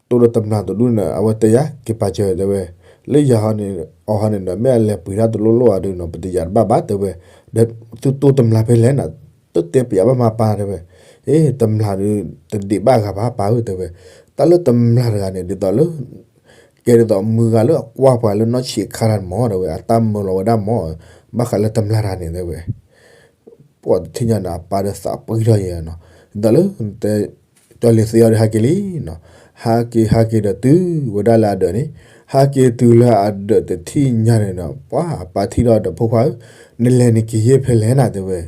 တိၢ်ဒီးတမျၢ်တဒူၣ်န့ၣ် အဝဲတဲယၤ က့ၤပာ်စၢၤတဲဝဲ, လၢယၤဟီန့ၣ် အီၤဟီန့ၣ်ဒီး မ့ၢ်အလဲၤပှ့ၤတၢ်တလိၣ်လိၣ်ဧါဒုးနီၤ ပတယာ်တဘၣ်ဘၣ်တဲဝဲ, ဒီးသုတိၢ်တမျၢ်ဖဲလဲၣ်နၤ, တတဲပယၤဘၣ်မၤပၢ်တဲဝဲ, အ့ တမျၢ်ဒုး တဒံးဘၣ်ဂၤဘၣ်ပၢ်ဧၢတဲဝဲ, တၢ်လၢတမျၢ်တဂၤန့ၣ် ဒ်သိးလၢ ကဲဒ်သိးမုၢ်ဂၤလၢအကွၢ်ပှၤလၢနီၢ်ဆံးခါတၢ်န့ၣ်မၢ်တဲဝဲ အတၢ်မၢလီၤဝဲဒၣ်မၢ်, ဘၣ်ဃးလၢတမျၢ်တဂၤန့ၣ်တဲဝဲ ပှၤတထံၣ်ညါန့ၣ် အပၢ်ဒီးသးပှံၢ်ထီၣ်ယဲနီၤ, ဒ်သိးလၢ နတဲ ကၠီလံၤသ့အီၤဒီးဟဲက့ၤလံနီၤ, ဟးက့ၤဟးက့ၤဒီးတုၤဝဲဒၣ်လၢအဒၢးန့ၣ်, ဟးက့ၤတုၤလၢအဒၢးတထံၣ်ညါန့ၣ်ဒီး ပှၤအပၢ်ထံၣ်ထီၣ်ဒီးဖိခွါဧၢ, နလဲၤနက့ၤယဲၢ်ဖဲလဲၣ်နၤတဲဝဲ,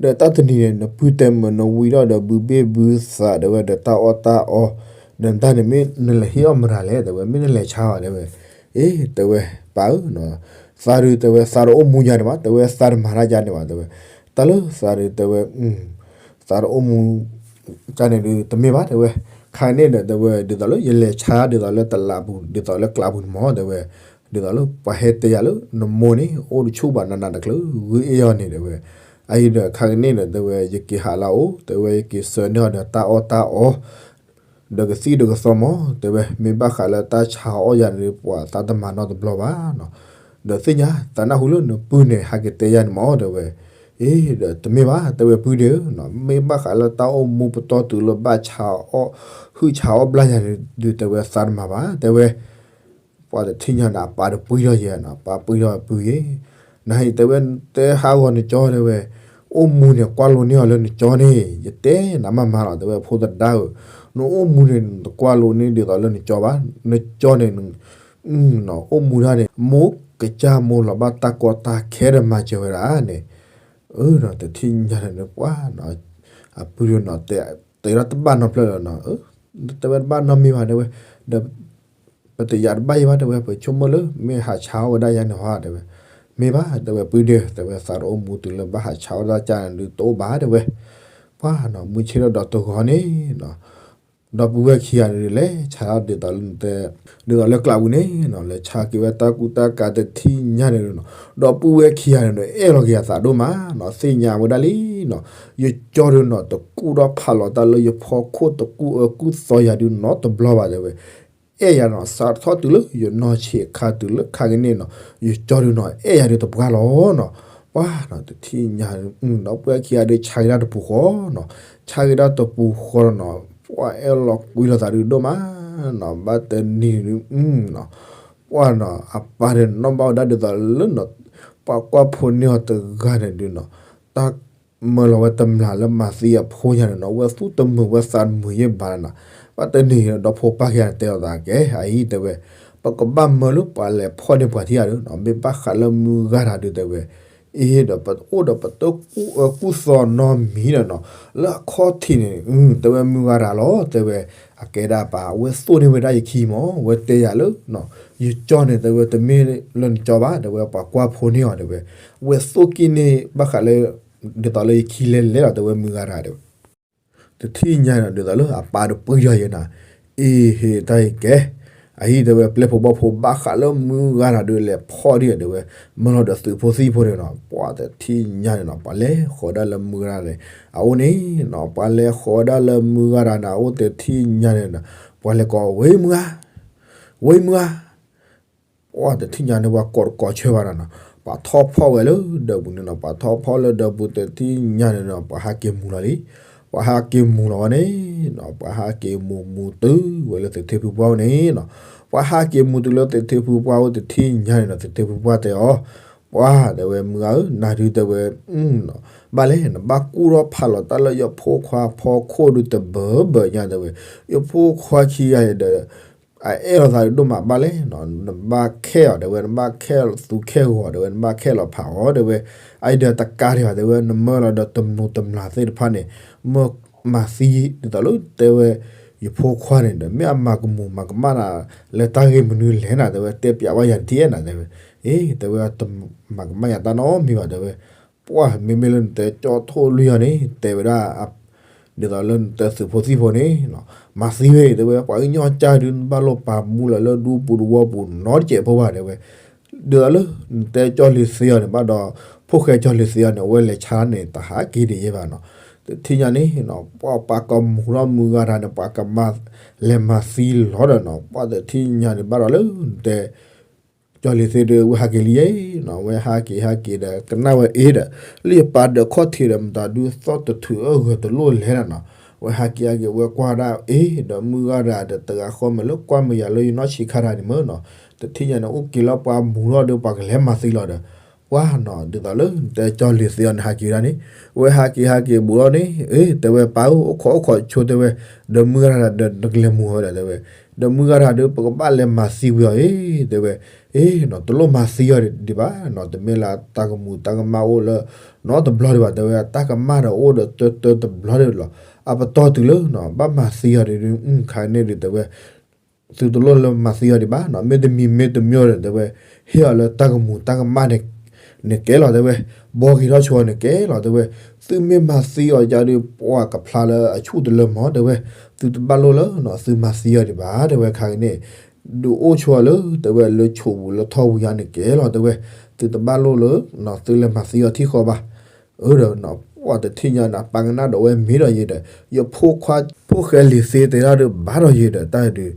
ဒီးတၢ်တနံၤန့ၣ် နပုၢ်တဲမုၢ်နဝံထီၣ်ဒီးဘုဘ့ၣ်ဘုသးတဲဝဲဒီးတၢ်အီၣ်တၢ်အီ, ဒီးနတၢ်န့ၣ်မ့ၢ်နလဲၤဟ့ၣ်အီၣ်မတၤလဲၣ်တဲဝဲ မ့ၢ်နလဲၤဆါအီၤတဲဝဲ, အ့ တဲဝဲ ပၢ်ဧၢ, သးဒုးတဲဝဲသးတအိၣ်မူယါန့ၣ်ဘၣ် တဲဝဲသးတမၤတၢ်ယါန့ၣ်ဘၣ်တဲဝဲ, တၢ်လၢသးဒုးတဲဝဲ သးတအိၣ်မူ ကန့ၣ်ဒုးတမ့ၢ်ဘၣ်တဲဝဲ, ခါန့ၣ်ဒီးတဲဝဲ ဒ်သိးလၢယလဲၤဆါဒ်သိးလၢတလးပူၤ ဒ်သိးလၢကျးပူၤန့ၣ်မၢ်တဲဝဲ, ဒ်သိးလၢပှၤဟဲတဲယၤလၢနမိၢ်န့ၣ် အိၣ်တဆူၣ်ဘၣ်နးနးတချုး ဂုၢ်အ့ၣ်အီၤန့ၣ်တဲဝဲ, အအံၤဒီးခါကန့ၣ်ဒီးတဲဝဲ ယက့ၤဟးလၢအအိၣ် တဲဝဲ ယက့ၤဆှၢန့ၢ်အီၤဒီးတၢ်အီၣ်တၢ်အီ ဒီးကသံၣ်ဒီးကသီမၢ် တဲဝဲ, မ့ၢ်ဘၣ်ဃးလၢတၢ်ဆါအီၣ်ယၤန့ၣ် ပှၤသးတမၤနီတဘျီဘၣ်နီၤ, ဒီးသ့ၣ်ညါ သးနၢ်ဟူလၢနပုၢ်န့ၣ် ဟဲက့ၤတဲယၤန့ၣ်မၢ် တဲဝဲ, အ့ ဒီးတမ့ၢ်ဘၣ် တဲဝဲ ပုၢ်ဒ့ဧၢ, မ့ၢ်ဘၣ်ဃးလၢတၢ်အိၣ်မူပတီၢ်တုၤလၢဘၣ်ဆါအီၣ် ဟုၣ်ဆါအီၣ်ဘျၣ်ယၤန့ၣ်ဒုး တဲဝဲ သးတမၤဘၣ် တဲဝဲ ပှၤတထံၣ်ညါန့ၣ် အပၢ်ဒီးပှံၢ်ထီၣ်ယဲနီၤ, ပၢ်ပှံၢ်ထီၣ်ပုၢ်ယဲ, နဟဲတဲဝဲ တဲဟးဂီၤနကၠီ တဲဝဲ, အိၣ်မူန့ၣ် ကွၢ်လိန့ၢ်အီၤလၢနကၠီန့ၣ် ယတဲနၤမးမးလီၤ တဲဝဲ ဖိသဒါဧၢ, နအိၣ်မူန့ၣ် နတကွၢ်လိန့ၢ်ဒ်သိးလၢနကၠီဘၣ်, နကၠီန့ၣ် နီၤ အိၣ်မူတၢ်န့ၣ် မိၢ်ကစၢ်မိၢ်လီၤဘၣ်တၢ်ကီတၢ်ခဲဒီးမၤစၢၤဝဲဒၣ်န့ၣ်, အၢနီၤ တထံၣ်ညါန့ၣ်ပှၢ်နီၤ, အပုၢ်ဒုနီၤ တဲဒၣ်တဘၣ်နီတဖျၢၣ်လီၤနီၤ, တဲဝဲတဘၣ်နီတမံၤဘၣ် တဲဝဲ, ဒီး ပတယာ်တဘၣ်ယံၤဘၣ် တဲဝဲ, ပဆိကမိၣ်လၢ မ့ၢ်ဟးဆါအီၣ်ဝဲဒၣ်ယၤန့ၣ်ဟီ တဲဝဲ, မ့ၢ်ဘၣ် တဲဝဲ ပုၢ်ဒဲ တဲဝဲ သးတအိၣ်မူတုၤလၢဘၣ်ဟးဆါအီၣ်ဝဲဒၣ်ကၢ်န့ၣ်ဒုးတအိၣ်ဘၣ် တဲဝဲ, ပှၢ်နီၤ မုၢ်ဆ့ၣ်ထီၣ်ဒီးတဂီၤန့ၣ်နီၤ ဒီပုၢ်ဝဲၢ်ခံဂၤန့ၣ်ဒုး လဲၤဆါထီၣ်ဒ်သိးလၢ ဒ်သိးလၢကျးပူၤန့ၣ်နီၤ လဲၤဆါက့ၤဝဲတၢ်ကူတၢ်ကၤတထံၣ်ညါန့ၣ်နီၤ, ဒီပုၢ်ဝဲၢ်ခံဂၤန့ၣ်ဒီး အဲၣ်လီၤက့ၤအသးဒိၣ်မးနီၤ, သ့ၣ်ညါဝဲဒၣ်လံနီၤ, ယကၠီဒုးနီၤ တကူၣ်ထီၣ်ဖးလီၤတၢ်လၢယဖီခိၣ် တကူၣ်အၢကူၣ်သီယၤဒုးနီတဘျီဘၣ် တဲဝဲ, အဲၣ်ယၤနီၤ စးထီၣ်တုၤလၢယနီၢ်ဆံးအခါတုၤလၢခါကန့ၣ်နီၤ, ယကၠီဒုးနီၤ အဲၣ်ယၤဒုးတပှၢ်လီၤနီၤ, ပှၢ်နီၤ တထံၣ်ညါ ဒီပုၢ်ဝဲၢ်ခံဂၤဒုး ဆါက့ၤဒၣ်တပူၤဃီနီၤ, ဆါက့ၤဒၣ်တပူၤဃီနီၤနီၤ, ပှၢ်အဲၣ်လီၤကွံလိာ်သးဒုးဒိၣ်မးနီၤ, ဘၣ်တနံၤဒုးနီၤ, ပှၢ်နီၤ အပၢ်ဒုးနီၣ်ဘၣ်ဝဲဒၣ်ဒ်သိးလၢနီၤ, ပှၤကွၢ်ဖိန့ၢ်အီၤတဂၤန့ၣ်ဒုးနီၤ, တၢ်မၢလီၤဝဲတမျၢ်လၢမၤသံအဖိညါန့ၣ်နီၤ, ဝဲသူၣ်တမုာ်ဝဲသးတမုာ်ယဲၢ်ဘၣ်နီၤ, ဘၣ်တနံၤဒီးဖိပၢ်ခံဂၤန့ၣ်တဲအီၤသးကဲ အအံၤ တဲဝဲ, ပကဘၣ်မၢလၢပှၤလဲၤဖီၣ်န့ၢ်ပှၤထံဂၤဒုးနီၤ, မ့ၢ်ဘၣ်ဃးလၢမုၢ်ဂၤတၢ်ဒုး တဲဝဲ အ့ဒီးပအိၣ်ဒီးပတကူၣ်အၢကူၣ်သီနီတမံၤဒီးနီၤ, လၢအခီၣ်ထံးန့ၣ် တဲဝဲမုၢ်ဂၤတၢ်လီၤ တဲဝဲ, အကဲဒၣ်ပၢ် အဝဲသိၣ်န့ၢ်ဝဲဒၣ်ယခံမး ဝဲတဲယၤလၢ ယကၠီန့ၣ် တဲဝဲ တမ့ၢ်လၢနကၠီဘၣ် တဲဝဲ ပှၤကွၢ်ဖိန့ၢ်အီၤ တဲဝဲ, ဝဲသိၣ်က့ၤန့ၢ်ဘၣ်ဃးလၢ ဒ်သိးလၢယခံလဲၤလဲၤလီၤ တဲဝဲမုၢ်ဂၤတၢ် တဲဝဲ တထံၣ်ညါနီၤ ဒ်သိးလၢအပၢ်ဒီးပှံၢ်ထီၣ်ယဲနီၤ, အ့ဟ့ၣ်တၢ်အံၤကဲ, အအံၤ တဲဝဲ ပျဲၢ်ဖိဘီၣ်ဖိဘၣ်ဃးလၢမုၢ်ဂၤတၢ်ဒုးလဲၤဖီၣ်ဒံး တဲဝဲ, မၢလီၤဒီးသုးဖိသံၣ်ဖိန့ၣ်နီၤ, ပှၤတထံၣ်ညါန့ၣ်နီၤ ပှၤလဲၤဃီၤဒၣ်လၢမုၢ်ဂၤတၢ်န့ၣ် အအိၣ်န့ၣ်နီၤ, ပှၤလဲၤဃီၤဒၣ်လၢမုၢ်ဂၤတၢ်န့ၣ် အအိၣ်တထံၣ်ညါန့ၣ်နီၤ, ပှၤလဲၤကိး ဝ့မုၢ်ဂၤ, ဝ့မုၢ်ဂၤ ပှၤတထံၣ်ညါန့ၣ် ပှၤကိးတကိးဆၢဘၣ်နီၤနီၤ, ပှၤထီၣ်ဖီၣ်ဝဲလၢဒၢးပူၤန့ၣ်နီၤ, ပှၤထီၣ်ဖီၣ်လၢဒၢးပူၤတထံၣ်ညါန့ၣ်နီၤ, ပှၤဟးက့ၤမူၤလီၤလံ, ပှၤဟးက့ၤမူၤလီၤဝဲန့ၣ်နီၤ, ပှၤဟးက့ၤမူၤမူၤတုၤဝဲလၢသ့ၣ်ထ့ဖုပှၢ်အိၣ်န့ၣ်နီၤ, ပှၤဟးက့ၤမူၤတုၤလၢသ့ၣ်ထ့ဖုပှၢ်အိၣ်တထံၣ်ညါန့ၣ်နီၤ, သ့ၣ်ထ့ဖုပှၢ်တဲအီၤ, ပှၤတဲဝဲမုၢ်ဂၤဧၢ, နၤဒုးတဲဝဲ ဘၣ်လဲၣ် နဘၣ်ကူၣ်ထီၣ်ဖးလီၤတၢ်လၢယဖိခွါဖီခိၣ်ဒုးတဘၢဘၢညါတဲဝဲ, ယဖိခွါခံဂၤအံၤဒီး အအဲၣ်လီၤသးဒိၣ်မးဘၣ်လဲၣ်နီၤ, နဘၣ်ခဲအီၤတဲဝဲ, နဘၣ်ခဲသူခဲဂီၤတဲဝဲ, နဘၣ်ခဲလီၤဖးအီၤတဲဝဲ, အအံၤဒီးတကးဒံးဘၣ်တဲဝဲ, နမၢလီၤဒီးတမျိးတမျာ်သ့ၣ်တဖၣ်န့ၣ်, မၤသံဒ်သိးလၢတဲဝဲ, ယဖိခွါန့ၣ်ဒီး မ့ၢ်အမၤကမူၤမၤကမၣ်နၤ လၢတၢ်ဂ့ၢ်မနုၤလဲၣ်နၤတဲဝဲ, တဲပျးဘၣ်ယၤတထံၣ်အဲၣ်နၤတဲဝဲ, အ့ တဲဝဲ တမၤကမၣ်ယၤတၢ်နီတမံၤဘၣ်တဲဝဲ, ပှၢ်မ့မ့ၢ်လၢနတဲကၠီထိၣ်လွံၢ်အီၤန့ၣ် တဲဝဲဒၣ် ဒ်သိးလၢနတဲသုးဖိသံၣ်ဖိန့ၣ်, မၤသံဝဲတဲဝဲ, ပှၤကညီကၢ်ဒုး နဘၣ်လိၣ်ပာ်မူလီၤလၢဒူပူၤတဝီပူၤနီတစဲးဖိဘၣ်တဲဝဲ, ဒ်သိးလၢနတဲကၠီလံၤသ့အီၤန့ၣ် ဘၣ်ဒီး ဖိၣ်ဃဲကၠီလံၤသ့အီၤန့ၣ် အဝဲလဲၤဆါန့ၣ် တဟးက့ၤဒံးယဲဘၣ်နီၤ, တထံၣ်ညါန့ၣ် ပှၤပာ်ကမူၤထီၣ်မုၢ်ဂၤတၢ်န့ၣ် ပှၤကမၤလဲၤမၤသံလီၤဒီးနီၤ, ပှၢ်တထံၣ်ညါန့ၣ် ဘၣ်ဒီးလၢနတဲ ကၠီလံၤသ့ဒီး ဝဲဟးက့ၤလံယဲနီၤ, ဝဲဟးက့ၤဟးက့ၤဒီး ကနၣ်ဝဲအ့ဒီး လၢယပၢ်ဒၢးခီၣ်ထံးဒီး မတၤဒုးသီၣ်တထုးအၢၣ်ဂၢၢ်တလိၣ်လဲၣ်နီၤ, ဝဲဟးက့ၤဟးက့ၤ ဝဲကွၢ်ဒၣ်အ့ဒီး မုၢ်ဂၤတၢ်ဒီး တဂၤဃီမ့ၢ်လၢကွၢ်မ့ၢ်ယၤလၢယနီၢ်ဆံးခါတၢ်န့ၣ်မ့ၢ်နီၤ, တထံၣ်ညါန့ၣ် အိၣ်က့ၤလီၤပှၤမူၤထီၣ်ဒီး ပှၤကလဲၤမၤသံလီၤဒီး ပှၢ်နီၤ ဒ်သိးလၢနတဲကၠီလံၤသ့အီၤန့ၣ် ဟးက့ၤဝဲဒၣ်န့ၣ်, ဝဲဟးက့ၤဟးက့ၤဘူးထီၣ်န့ၣ် အ့ တဲဝဲပၢ်ဧၢ အိၣ်ခိးအိၣ်ခိးဆိတဲဝဲ, ဒီးမုၢ်ဂၤတၢ်ဒီး နကလဲၤမူၤဝဲဒီးတဲဝဲ, ဒီးမုၢ်ဂၤတၢ်ဒီး ပကဘၣ်လဲၤမၤသံဝံၤအီၤအ့ တဲဝဲ, အ့နီၤ တလိၣ်မၤသံအီၤဒံးဘၣ်နီၤ, တမ့ၢ်လၢတၢ်ကမူၤတၢ်ကမၣ်အိၣ်လၢနီတဘျီဒံးဘၣ်တဲဝဲ, တၢ်ကမၣ်ဒီးအိၣ်ဒီးတၢတၢတဘျီဒံးလီၤ, အပတီၢ်တုၤလၢနီၤ ဘၣ်မၤသံအီၤဒံး ခါန့ၣ်ဒံးတဲဝဲ သုတလိၣ်လၢမၤသံအီၤဒံးဘၣ်နီၤ, မ့တမံၤမ့တမံၤဒီးတဲဝဲ, ဟ့ၣ်အီၤလၢတၢ်ကမူၤတၢ်ကမၣ်န့ၣ်ကဲလီၤတဲဝဲ, ဘှီက့ၤထီၣ်ဆိအီၤန့ၣ်ကဲလီၤတဲဝဲ, သုမ့ၢ်မၤသံအီၤယၤဒီး ပှၤကဖျါလၢအဆူၣ်တလၢမီၤတဲဝဲ, သုတဘၣ်လိၣ်လၢနီၤ သုမၤသံအီၤဒံးဘၣ်တဲဝဲ, ခါကန့ၣ် ဒုးအိၣ်ဆိအီၤလၢတဲဝဲ လၢဆိပူၤလၢထီပူၤယၤန့ၣ်ကဲလီၤတဲဝဲ, သုတဘၣ်လိၣ်လၢနီၤ သုလဲၤမၤသံအီၤထံၣ်ဃီဘၣ် အၢဒီးနီၤ ပှၢ်တထံၣ်ညါန့ၣ် ပၢ်ကနၣ်ဒီးဝဲမ့ၢ်ဒီးယဲဒီး ယဖိခွါ ဖိၣ်ဃဲလံၤသ့တဲဒၣ်ဒီးဘၣ်ဒီးယဲဒီး တၢ်ဒုး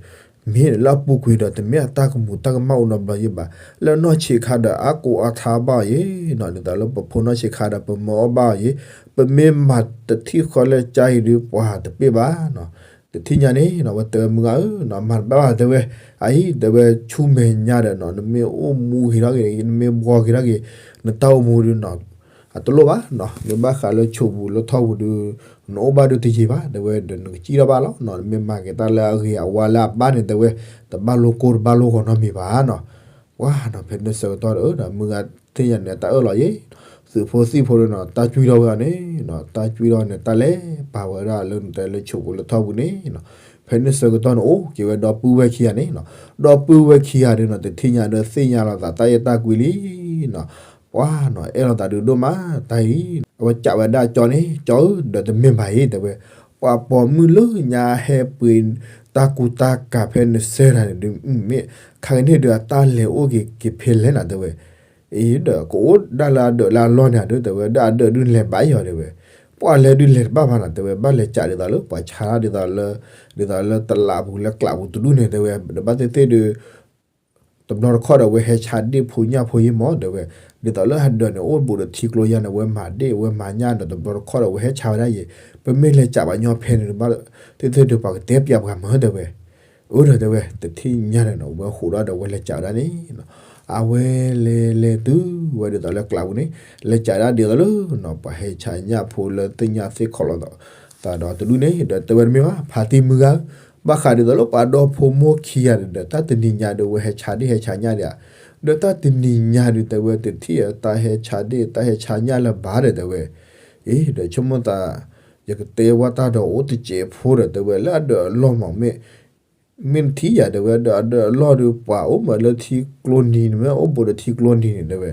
မ့ၢ်လၢအပူၤကွံာ်ဒီး တမ့ၢ်အတၢ်ကမူၤတၢ်ကမၣ်အိၣ်နီတဘျီယဲဘၣ်, လၢနီၢ်ဆံးခါဒီး အါကိးအါထါဘၣ်အီၤယဲနီၤ, ဒ်သိးလၢပဖိနီၢ်ဆံးခါဒီး ပမၢအီၣ်ဘၣ်အီၤယဲ, ပမ့ၢ်မၤတထံၣ်ဃီလၢကၢ်အံၤဒုး ပှၤတပ့ၢ်ဘၣ်နီၤ, တထံၣ်ညါန့ၣ်နီၤ ဝဲတဲဝဲမုၢ်ဂၤဧၢနီၤ မၤတဘၣ်ဘၣ်တဲဝဲ, အအံၤတဲဝဲ ဆူမဲာ်ညါဒီးနီၤ နမ့ၢ်အိၣ်မူဂ့ၤထီၣ်ဂ့ၤ နမ့ၢ်ဘှီဂ့ၤထီၣ်ဂ့ၤ နတၢ်အိၣ်မူဒုးနီၤ အတလိၣ်ဘၣ်နီၤ, မ့ၢ်ဘၣ်ဃးလၢဆိးပူၤလၢထီပူၤဒုး နအိၣ်ဘၣ်ဒုးတယံာ်ဘၣ် တဲဝဲ, ဒီးနကစံၣ်ထီၣ်ဘၣ်လီၤနီၤ, နမ့ၢ်မၤက့ၤတၢ်လၢအဂ့ၤအဝါလၢအဘၣ်န့ၣ် တဲဝဲ, တဘၣ်လိာ်ကိၢ်တဘၣ်လိာ်ဂီၤနီတမံၤဘၣ်နီၤ. ပှၤနီၤ ဖဲန့ၣ်ဆၢကတီၢ်ဒီး ဒီးမုၢ်ဂၤသ့ၣ်ညါန့ၣ် တၢ်အၢၣ်လီၤယဲ, သုးဖိသံၣ်ဖိဒီးနီၤ တၢ်ကွံထီၣ်ဝဲအီၤန့ၣ်နီၤ, တၢ်ကွံထီၣ်န့ၣ် တၢ်လဲၤပာ်ဝဲဒၣ်လၢနတဲလၢဆိးပူၤလၢထီပူၤန့ၣ်နီၤ. ဖဲန့ၣ်ဆၢကတီၢ်န့ၣ် အိၣ်က့ၤဝဲဒီပုၢ်ဝဲၢ်ခံဂၤန့ၣ်နီၤ, ဒီပုၢ်ဝဲၢ်ခံဂၤဒီးနီၤ တထံၣ်ညါဒီးသ့ၣ်ညါလီၤသးတၢ်အဲၣ်တၢ်ကွံလံနီၤ. ပှၤနီၤ အဲၣ်လိာ်သးဒုးဒိၣ်မး တၢ်အံၤ, အဝဲကးဝဲဒၣ်ကၠီန့ၣ်, ကၠီဧၢ, ဒီးတမ့ၢ်ဘၣ်အံၤ တဲဝဲ, ပှၤပိာ်မုၣ်လၢညါဟဲပှ့ၤတၢ်ကူတၢ်ကၤဖဲနဆၢတၢ်န့ၣ်ဒုး မ့ၢ်ခါကန့ၣ်ဒုးအတၢ်လဲၤအိၣ်က့ၤက့ၤဖဲလဲၣ်နီၤ တဲဝဲ. အံၤဒီးကအိၣ်ဒၣ်လၢအဒၢးလၢအလီၢ်န့ၣ်ဒုး တဲဝဲ, ဒီးအဒၢးဒုးလဲၤဘၣ်အီၤ တဲဝဲ. ပှၤလဲၤဒုးလဲၤတဘၣ်ဘၣ်နီၤ တဲဝဲ, ဘၣ်လဲၤကးဒ်သိးလၢပှၤဆါတၢ်ဒ်သိးလၢ ဒ်သိးလၢတလးပူၤလၢကျးပူၤတဒူၣ်န့ၣ် တဲဝဲ, ဒီးဘၣ်သ့ၣ်သ့ၣ်ဒုး တဘျီတခီၣ်ဒီးအဝဲဟဲဆါဒ့ၣ်ဖိညၣ်ဖိယံမး တဲဝဲ, ဒ်သိးလၢအဒၢးန့ၣ် အိၣ်ဘူးဒီးထံကျိယါန့ၣ် အဝဲမၤဒ့ၣ် အဝဲမၤညၣ်ဒီး တဘျီတခီၣ်ဒီးအဝဲဟဲဆါဝဲဒၣ်ယဲ, ပမ့ၢ်လဲၤကးဘၣ်ညီဖဲန့ၣ် ဘၣ်သ့ၣ်သ့ၣ်ဒုး ပှၤကတဲပၠးပှၤမၢ တဲဝဲ. အၢဒီးတဲဝဲ တထံၣ်ညါန့ၣ်နီၤ အဝဲဃိးဒီးဒီးအဝဲလဲၤကးဝဲဒၣ်န့ၣ်နီၤ, အဝဲလဲၤလဲၤတုၤဝဲဒ်သိးလၢကျးပူၤန့ၣ် လဲၤကးဒၣ်ဒ်သိးလၢနီၤ ပှၤဟဲဆါညၣ်ဖိလၢသ့ၣ်ညါသ့ၣ်ခီလီၤသးဒီးတဒူၣ်န့ၣ် ဒီးတဲဝဲတမ့ၢ်ဘၣ် ဖါတံၢ်မုၢ်ဂၤဧၢ, ဘၣ်ဃးဒ်သိးလၢပှၤဒီဖိမိၢ်ခံဂၤန့ၣ်ဒီး တၢ်တနံၤညါဒီးအဝဲဟဲဆါဒ့ၣ်ဟဲဆါညၣ်ဒံးဧါ, ဒီးတၢ်တနံၤညါဒုး တဲဝဲ တထံၣ်အတၢ်ဟဲဆါဒ့ၣ် တၢ်ဟဲဆါညၣ်လၢၤဘၣ်ဒီး တဲဝဲ. အ့ ဒီးဆိကမိၣ်သး ယကတဲဝဲတၢ်ဒီးအိၣ်တစဲးဖိဒီး တဲဝဲ လၢအဒၢးအလီၢ်မး မ့ၢ် မ့ၢ်နထံၣ်ယၤ တဲဝဲ ဒီးအဒၢးအလီၢ်ဒီး ပှၤအိၣ်မးလၢထံကျိနံၤန့ၣ် မ့ၢ်အိၣ်ဘူးဒီးထံကျိနံၤန့ၣ် တဲဝဲ.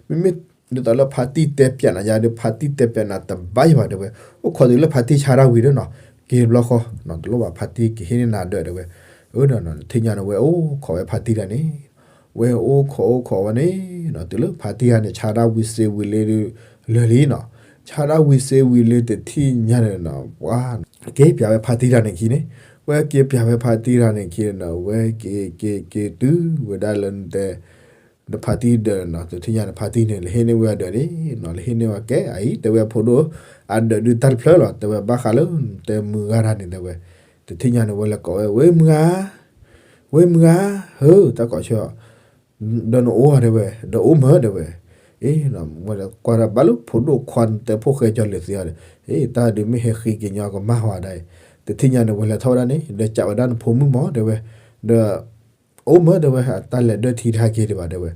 မ့မ့ၢ်ဒ်သိးလၢဖါတံၢ်တဲပၠးနၤယါဒီး ဖါတံၢ်တဲပၠးနၤတဘၣ်ယံၤဘၣ် တဲဝဲ, အိၣ်ခိးတုၤလၢဖါတံၢ်ဆါတၢ်ဝံၤဒီးနီၤ က့ၤတဘျီဃီ တလိၣ်ဘၣ် ဖါတံၢ်ကဟ့ၣ်န့ၢ်နၤဒၢး တဲဝဲ. အၢဒီး တထံၣ်ညါန့ၣ် ဝဲအိၣ်ခိးဝဲဖါတံၢ်တၢ်န့ၣ် ဝဲအိၣ်ခိးအိၣ်ခိးဝဲန့ၣ် တုၤလၢဖါတံၢ်တၢ်န့ၣ် ဆါတၢ်ဝံၤစ့ဝံၤလၢဒုး လၢာ်လံနီၤ, ဆါတၢ်ဝံၤစ့ဝံၤလၢ တထံၣ်ညါန့ၣ်နီၤ ပှၤ က့ၤပၠးဝဲဖါတံၢ်တၢ်န့ၣ်ခံန့ၣ်, ဝဲက့ၤပၠးဝဲဖါတံၢ်တၢ်န့ၣ်ခံန့ၣ်နီၤ ဝဲက့ၤက့ၤက့ၤတုၤဝဲဒၣ်လၢနတဲ ဒီးဖါတံၢ်ဒၢးနီၤ တထံၣ်ညါန့ၣ် ဖါတံၢ်န့ၣ် လဲၤဟ့ၣ်န့ၢ်ဝဲအဒၢးန့ၣ်နီၤ လဲၤဟ့ၣ်န့ၢ်ဝဲကဲ အအံၤ တဲဝဲ ဖိဒိၣ် အဒၢးဒုးတၢ်တဖျၢၣ်လီၤ တဲဝဲ ဘၣ်ဃးလၢနတဲမုၢ်ဂၤတၢ်န့ၣ် တဲဝဲ. တထံၣ်ညါန့ၣ် ဝဲလဲၤကိးဝဲ ဝဲမုၢ်ဂၤ ဝဲမုၢ်ဂၤ ဟၢ တၢ်ကိးဆၢ ဒီးနအိၣ်ဧါ တဲဝဲ, ဒီးအိၣ်မၢ တဲဝဲ. အ့ ဝဲကွၢ်တၢ်ဘၣ်လၢဖိဒိၣ်ခွါနတဲဖိၣ်ဃဲကၠီလ့ၤသ့အီၤဒီး အ့ တၢ်ဒုးမ့ၢ်ဟဲဃ့က့ၤညီကမၣ်ဝဲဒၣ်အံၤ, တထံၣ်ညါန့ၣ် ဝဲလဲၤထီၣ်ဝဲဒၣ်န့ၣ် ဒီးကးဝဲဒၣ်နဖိမုၣ်မး တဲဝဲ, ဒီး အိၣ်မၢ တဲဝဲ အတၢ်လဲၤဒၢထံတဟဲက့ၤဒံးဘၣ် တဲဝဲ,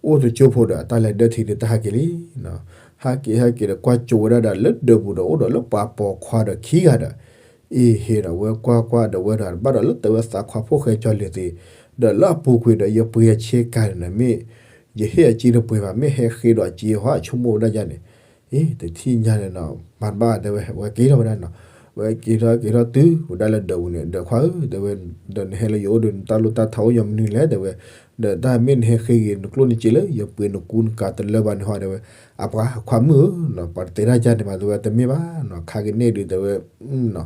အိၣ်တကၠိဖိဒီး အတၢ်လဲၤဒၢထံဒုးတဟဲက့ၤလံ ဟဲက့ၤဟဲက့ၤဒီး ကွၢ်ကၠိဝဲဒၣ်ဒီး လၢဒၢးပူၤဒီး အိၣ်ဒီးလၢပှၤပိာ်ခွါဒီးခံဂၤဒီး အ့ဟ့ၣ်ဒီး ဝဲကွၢ်ကွၢ်ဒီး ဝဲဒၣ်ဘၣ်ဒီးလၢတဲဝဲသးခွါဖိၣ်ဃဲကၠီလ့ၤသ့, ဒီးလၢအပူၤကွံာ်ဒီး ယပှ့ၤအဆ့ကၤန့ၣ် မ့ၢ်ယဟ့ၣ်အစ့တပှဲၤဘၣ် မ့ၢ်ဟဲဃ့ဒီးအစ့ဟီ အဆိကမိၣ်ဝဲဒၣ်ယါန့ၣ်, အ့ တထံၣ်ညါန့ၣ်နီၤ မၤတဘၣ် တဲဝဲ ဝဲက့ၤထီၣ်ဝဲဒၣ်နီၤ, ဝဲက့ၤထီၣ်က့ၤထီၣ်တုၤဝဲဒၣ်လၢဒၢးပူၤန့ၣ် ဒီးခွါဧၢ တဲဝဲ, ဒီးနဟဲလၢယအိၣ်ဒီး နတၢ်လိၣ်တၢ်ထီအိၣ်ညီမနုၤလဲၣ် တဲဝဲ, ဒီးတၢ်မ့ၢ်နဟဲဃ့ဂ့ၤ နကျိၣ်နစ့လၢ ယပှ့ၤနကူနကၤတလၢဘၣ်န့ၣ်ဟီ တဲဝဲ, အပှၤခွါမုၣ်ဧၢနီၤ ပှၤတတဲတၢ်ယါန့ၣ်ဘၣ် တဲဝဲ တမ့ၢ်ဘၣ်နီၤ ခါကန့ၣ်ဒုး တဲဝဲ နီၤ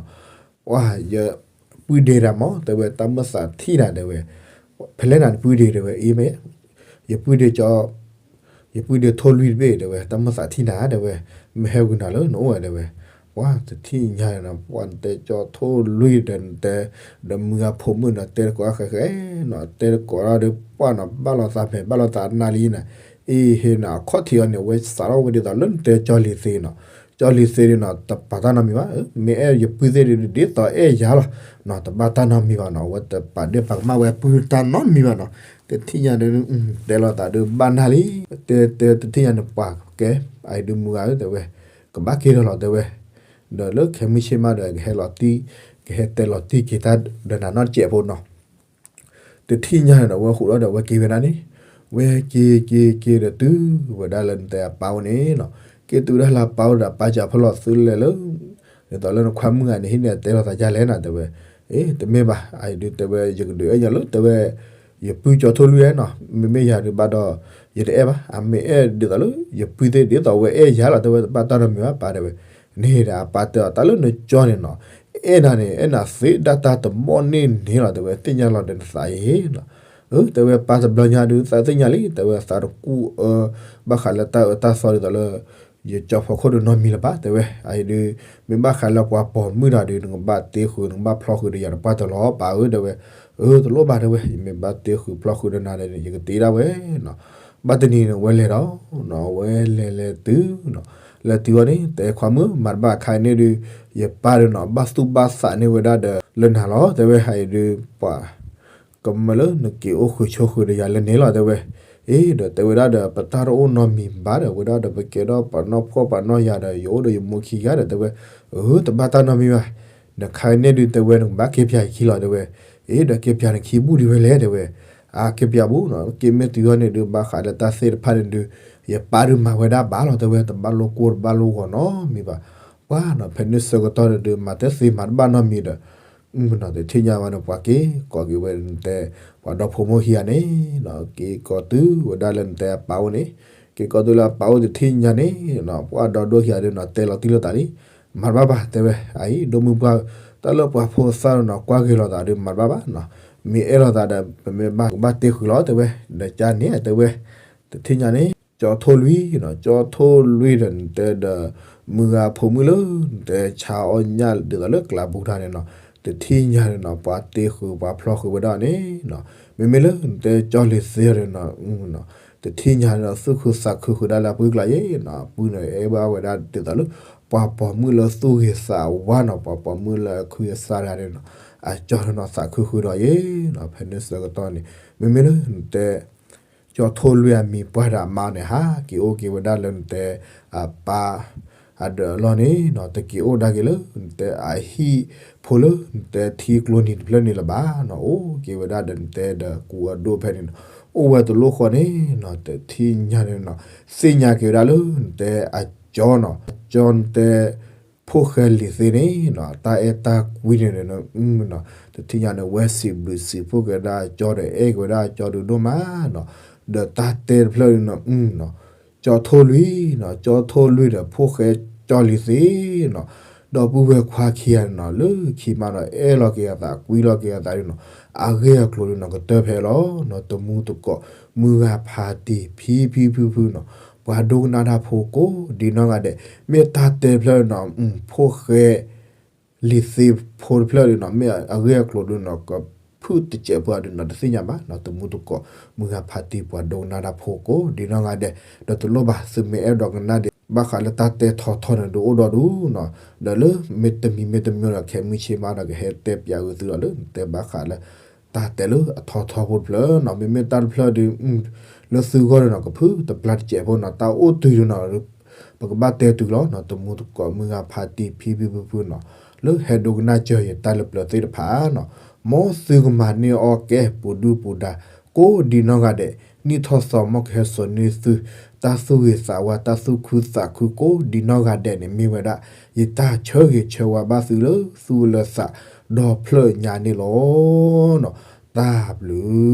ပှၤယပုၢ်ဒ့တၢ်မး တဲဝဲ တၢ်မုၢ်သးထံၣ်နၤ တဲဝဲ, ဖဲလဲၣ်နၤနပုၢ်ဒ့ တဲဝဲ အ့မ့ၢ် ယပုၢ်ဒ့ကၠီ ယပုၢ်ဒ့ထိၣ်လွံၢ်တဘ့ၣ် တဲဝဲ တၢ်မုၢ်သးထံၣ်နၤ တဲဝဲ, မ့ၢ်ဟဲဝံၤနၤလၢနအိၣ်ဝဲ တဲဝဲ, ပှၤတထံၣ်ညါနီၤ ပှၤနတဲကၠီထိၣ်လွံၢ်ဒီးနတဲ ဒီးမုၢ်ဂၤဖိမုၣ်နီၤ တဲတကိးအဃဲဃဲနီၤ တဲတကိးဒီး ပှၤနီၤ ဘၣ်လိာ်သးမဲာ် ဘၣ်လိာ်သးနါလံနီၤ, အ့ဟ့ၣ်နီၤ အခီၣ်ထံးအီၤန့ၣ် အဝဲစးထီၣ်ဝဲဒ်သိးလၢနတဲကၠီလံၤသ့နီၤ, ကၠီလံၤသ့န့ၣ်နီၤ တပာ်တၢ်နီတမံၤဘၣ်, မ့ၢ်အဲၣ်ယပုၢ်သ့ၣ်ဒုး ဒ်သိးအဲၣ်ယၤလီၤ, နီၤ တဘၣ်တၢ်နီတမံၤဘၣ်နီၤ အဝဲတပာ်ဒ့ၣ်ပာ်ကမၣ်ဝဲပုၢ်တၢ်နီတမံၤဘၣ်နီၤ, တထံၣ်ညါဒီး တဲလိာ်သးဒီးဘၣ်နၢ်လံ, တဲတဲတထံၣ်ညါန့ၣ် ပှၤကဲ အအံၤဒုးမုၢ်ဂၤဧၢ တဲဝဲ, ကဘၣ်က့ၤထီၣ်လီၤ တဲဝဲ, ဒီးလၢခဲမုၢ်ဆ့ၣ်မးဒီး ကဟဲလီၤတံၢ် ကဟဲတဲလီၤတံၢ်က့ၤတၢ်ဒီးနၤနီတစဲးဖိနီၤ တထံၣ်ညါန့ၣ်ဒီး ဝဲဃိးဒီးဒီး ဝဲက့ၤဝဲဒၣ်န့ၣ်, ဝဲက့ၤက့ၤက့ၤဒီးတုၤဝဲဒၣ်လၢနတဲအပၢ်အိၣ်န့ၣ်နီၤ, က့ၤတုၤဝဲဒၣ်လၢအပၢ်အိၣ်ဒီး အပၢ်စံးဖဲလဲၣ်သုလဲၣ်လၢ ဒ်သိးလၢနခွါမုၣ်ဂၤန့ၣ် ဟံးန့ၢ်တဲလိာ်သးဒ်လဲၣ်နီၤ တဲဝဲ, အ့ တမ့ၢ်ဘၣ် အအံၤဒုးတဲဝဲ ယကဒုးအဲၣ်ယၤလၢ တဲဝဲ ယပုၢ်ကၠီထိၣ်လွံၢ်နီၤ, မ့မ့ၢ်ယၤဒုးဘၣ်ဒီး ယတအဲၣ်ဘၣ်, အမ့ၢ်အဲၣ်ဒ်သိးလၢ ယပုၢ်သ့ၣ် ဒ်သိးဝဲအဲၣ်ယၤလီၤ တဲဝဲ တဘၣ်တၢ်နီတမံၤဘၣ် ပၢ်တဲဝဲ, န့ၣ်ဒီးအပၢ်တဲအီၤ တၢ်လၢနကၠီန့ၣ်နီၤ အဲၣ်နၤန့ၣ် အဲၣ်နၤသ့ဒၣ်တၢ်တဘီန့ၣ်န့ၣ်လီၤ တဲဝဲ သ့ၣ်ညါလီၤဒီးနသးအံၤနီၤ, အၢ တဲဝဲ ပၢ်တဘျီညါဒုး သးသ့ၣ်ညါလံ တဲဝဲ သးတကူၣ်အၢ ဘၣ်ဃးလၢတၢ်အၢတၢ်သီဒ်သိးလၢ ယကၠီဖီခိၣ်ဒီးနီတမံၤလၢၤဘၣ် တဲဝဲ, အအံၤဒုး မ့ၢ်ဘၣ်ဃးလၢပှၤပိာ်မုၣ်တၢ်ဒုး နကဘၣ်တ့ဃုာ် နကဘၣ်ဖျီဃုာ်ဒီးယၤတပှၢ်တၢၢ်လီၤ ပၢ်ဧၢ တဲဝဲ, အၢ တလိၣ်ဘၣ် တဲဝဲ ယမ့ၢ်ဘၣ်တ့ဃုာ်ဖျီဃုာ်ဒီးနၤဒီး ယကတ့ဒၣ်ဝဲနီၤ, ဘၣ်တနံၤန့ၣ် ဝဲလဲၤဒီး နီၤ ဝဲလဲၤလဲၤတုၤနီၤ လဲၤတုၤအီၤန့ၣ် တဲခွါမုၣ် မၤတဘၣ်ခါအံၤန့ၣ်ဒုး ယပၢ်ဒုးနီၤ ဘၣ်သူၣ်ဘၣ်သးန့ၢ်ဝဲဒၣ်ဒီးလၢနၤလီၤ တဲဝဲ အံၤဒုး ပှၤ ကမၢလၢနက့ၤအိၣ်ဃုာ်ဆိးဃုာ်ဒီးယၤလၢန့ၣ်လီၤ တဲဝဲ. အ့ ဒီးတဲဝဲဒၣ်ဒီး ပတၢ်တအိၣ်နီတမံၤဘၣ်ဒီး ဝဲဒၣ်ဒီးပကဲထီၣ်ပှၤနီၢ်ဖှီၣ်ပှၤနီၢ်ယာ်ဒီး ယအိၣ်ဒီးယမိၢ်ခံဂၤဒီး တဲဝဲ, အၢ တဘၣ်တၢ်နီတမံၤဘၣ်, နခါအံၤန့ၣ်ဒုး တဲဝဲ နကဘၣ်က့ၤပၠးယခံလီၤ တဲဝဲ. အ့ ဒီးက့ၤပၠးနခံဘူၣ်ဒံးဝဲလဲၣ် တဲဝဲ. အါ က့ၤပၠးဘူၣ်နီၤ က့ၤမ့ၢ်တုၤအီၤန့ၣ်ဒုး ဘၣ်ဃးလၢတၢ်သ့ၣ်တဖၣ်န့ၣ်ဒုး ယပၢ်ဒုးမၤဝဲဒၣ်ဘၣ်လီၤ တဲဝဲ တဘၣ်လိာ်ကိၢ်တဘၣ်လိာ်ဂီၤနီတမံၤဘၣ်. ပှၤနီၤ ဖဲန့ၣ်ဆၢကတီၢ်န့ၣ်ဒုး မၤတသ့မၤတဘၣ်နီတမံၤဒီး နီၤ တထံၣ်ညါဝဲန့ၣ် ပှၤက့ၤကိးက့ၤဝဲနတဲ ပှၤဒီဖိမိၢ်ခံဂၤန့ၣ် က့ၤကိးတုၤဝဲဒၣ်လၢနတဲအပၢ်အိၣ်န့ၣ်, က့ၤကိးတုၤလၢအပၢ်အိၣ်တထံၣ်ညါန့ၣ် ပှၤဒီဒိၣ်ခံဂၤဒုးနီၤ တဲလီၤတံၢ်လိာ်သးလံ, မၤတဘၣ်ဘၣ် တဲဝဲ, အံၤ ဒိၣ်မုၢ်ပှၢ် တၢ်လၢပှၤဖိသၣ်နီၤ ကွၢ်ဂ့ၤလိာ်သးဒုး မၤတဘၣ်ဘၣ်နီၤ, မ့ၢ်အဲၣ်လိာ်သးဒီး ပမ့ၢ်ဘၣ်ကဘၣ်တ့ဃုာ်လီၤ တဲဝဲ, ဒီးကန့ၣ် တဲဝဲ တထံၣ်ညါန့ၣ် ကၠီထိၣ်လွံၢ်နီၤ ကၠီထိၣ်လွံၢ်ဒီးနတဲဒီး မုၢ်ဂၤဖိမုၣ်လၢနတဲဆါအီၣ်ညၣ်ဒ်သိးလၢကျးဘူးထါန့ၣ်နီၤ, တထံၣ်ညါန့ၣ်နီၤ ပှၤတ့ဃုာ်ပှၤဖျီဃုာ်ဝဲဒၣ်န့ၣ်နီၤ, မ့မ့ၢ်လၢနတဲကၠီလံၤသ့ၣ်န့ၣ်နီၤ တထံၣ်ညါန့ၣ်ဒီး သူၣ်ခုသးခုဃုာ်ဒၣ်လၢအပှၤကျါယဲနီၤ, အပှၤန့ၣ် အဲၣ်ဘၣ်ဝဲဒၣ်ဒ်သိးလၢ ပှၤပိာ်မုၣ်လၢသူၣ်ဂ့ၤသးဝါနီၤ ပှၤပိာ်မုၣ်လၢအခုအသးတဂၤန့ၣ်နီၤ, အကၠီန့ၣ်နီၤ သးခုဃုာ်ဒီးယဲနီၤ, ဖဲန့ၣ်ဆၢကတီၢ်န့ၣ် မ့မ့ၢ်လၢနတဲ ကၠီထိၣ်လွံၢ်အမံၤပှၢ်ဒီးအမါန့ၣ် ဟးက့ၤအိၣ်က့ၤဝဲဒၣ်လၢနတဲ အပၢ် အဒၢးအလီၢ်န့ၣ်နီၤ, တက့ၤအိၣ်ဒၣ်က့ၤလၢနတဲအဟံၣ်ဖိလၢနတဲထံကျိနံၤတဖျၢၣ်န့ၣ်လၢၤဘၣ်နီၤ, အိၣ်က့ၤဝဲဒၣ်ဒီးနတဲဒီးကူအဒိၣ်ဖဲန့ၣ်နီၤ, အိၣ်ဝဲတလိၣ်ဃီန့ၣ်နီၤ, တထံၣ်ညါန့ၣ်နီၤ သ့ၣ်ညါက့ၤဝဲဒၣ်လၢနတဲအကၠီနီၤ, ကၠီနတဲ ဖိၣ်ဃဲလံၤသ့ၣ်န့ၣ်နီၤ တၢ်အဲၣ်တၢ်ကွံန့ၣ်နီၤ, တထံၣ်ညါန့ၣ် ဝဲစံးဘျုးစံးဖှိၣ်က့ၤဝဲဒၣ်ကၠီဒီး အဲၣ်က့ၤဝဲဒၣ်ကၠီဒုးဒိၣ်မးနီၤ, ဒီးတၢ်တဲတဖျၢၣ်န့ၣ်နီၤ ကၠီထိၣ်လွံၢ်နီၤ, ကၠီထိၣ်လွံၢ်ဒီး ဖိၣ်ဃဲကၠီလံၤသ့ၣ်နီၤ, ဒီပုၢ်ဝဲၢ်ခွါခံဂၤန့ၣ်နီၤ လၢခံမးနီၤ အဲၣ်လီၤက့ၤအသး ကွံလီၤက့ၤအသးန့ၣ်နီၤ, အဂ့ၢ်အကျိၤန့ၣ်နီၤ ကတၢၢ်ဖဲလီၤနီၤ, တမူတကိး မုၢ်ဂၤဖးတံၢ် ဖံဖံဖုဖုနီၤ, ပှၤဒိကနၣ်တၢ်ဖိကိးဒ်နီၢ်ဂၤဒဲး, မ့ၢ်တၢ်တဲတဖျၢၣ်နီၤ ဖိၣ်ဃဲ လံၤသ့ၣ်ဖိတဖျၢၣ်ဒုးနီၤ မ့ၢ်အဂ့ၢ်အကျိၤဒုးနီၤ ကဖုၣ်တစဲးဖိအဒုးနီၤ တသ့ၣ်ညါဘၣ်နီၤ, တမူတကိး မုၢ်ဂၤဖးတံၢ် ပှၤဒိကနၣ်တၢ်ဖိကိးဒ်နီၢ်ဂၤဒဲး, ဒီးတလိၣ်ဘၣ် သုမ့ၢ်အဲၣ်ဒိးကနၣ်ဒံး ဘၣ်ဃးလၢတၢ်တဲထီထီန့ၣ် ဒုးအိၣ်ဒီးဒုးနီၤ, ဒီးလၢမ့ၢ်တမံၤမ့ၢ်တမံၤဒီး ခဲမုၢ်ဆ့ၣ်မးဒီး ကဟဲတဲပၠးဂုာ်သုဒီးလၢ နတဲဘၣ်ဃးလၢ တၢ်တဲလၢအထီထီဖိတဖျၢၣ်နီၤ, မ့မ့ၢ်တၢ်တဖျၢၣ်ဒုး လၢသုဂီၢ်ဒုးနီၤ ကဖုၣ်တပျၢ်တစဲးဖိနီၤ, တၢ်အိၣ်တုၤဒုးနီၤ ပကဘၣ်တဲတုၤလီၤနီၤ, တမူတကိး မုၢ်ဂၤဖးတံၢ် ဖံဖံဖုဖုနီၤ, လၢဟဲဒိကနၣ်စၢၤယတၢ်လၢပျၢၤသ့ၣ်တဖၣ်နီၤ, မ်သုကမၤန့ၢ်အီၣ်ကဲ ပူၤဒုၣ်ပူၤဒါ ကိးဒ်နီၢ်ဂၤဒဲး, နံၣ်ထီၣ်သီ မ်ကဟဲစိာ်န့ၢ်သု တၢ်သူၣ်ဂ့ၤသးဝါ တၢ်သူၣ်ခုသးခုကိးဒ်နီၢ်ဂၤဒဲးန့ၣ် မ့ၢ်ဝဲဒၣ် ယတၢ်ဆၢဂ့ၤဆၢဝါဘၣ်သုလၢသူၣ်လၢသး ဒီဖျၢၣ်ညါန့ၣ်လီၤနီၤ, တၢ်ဘျုး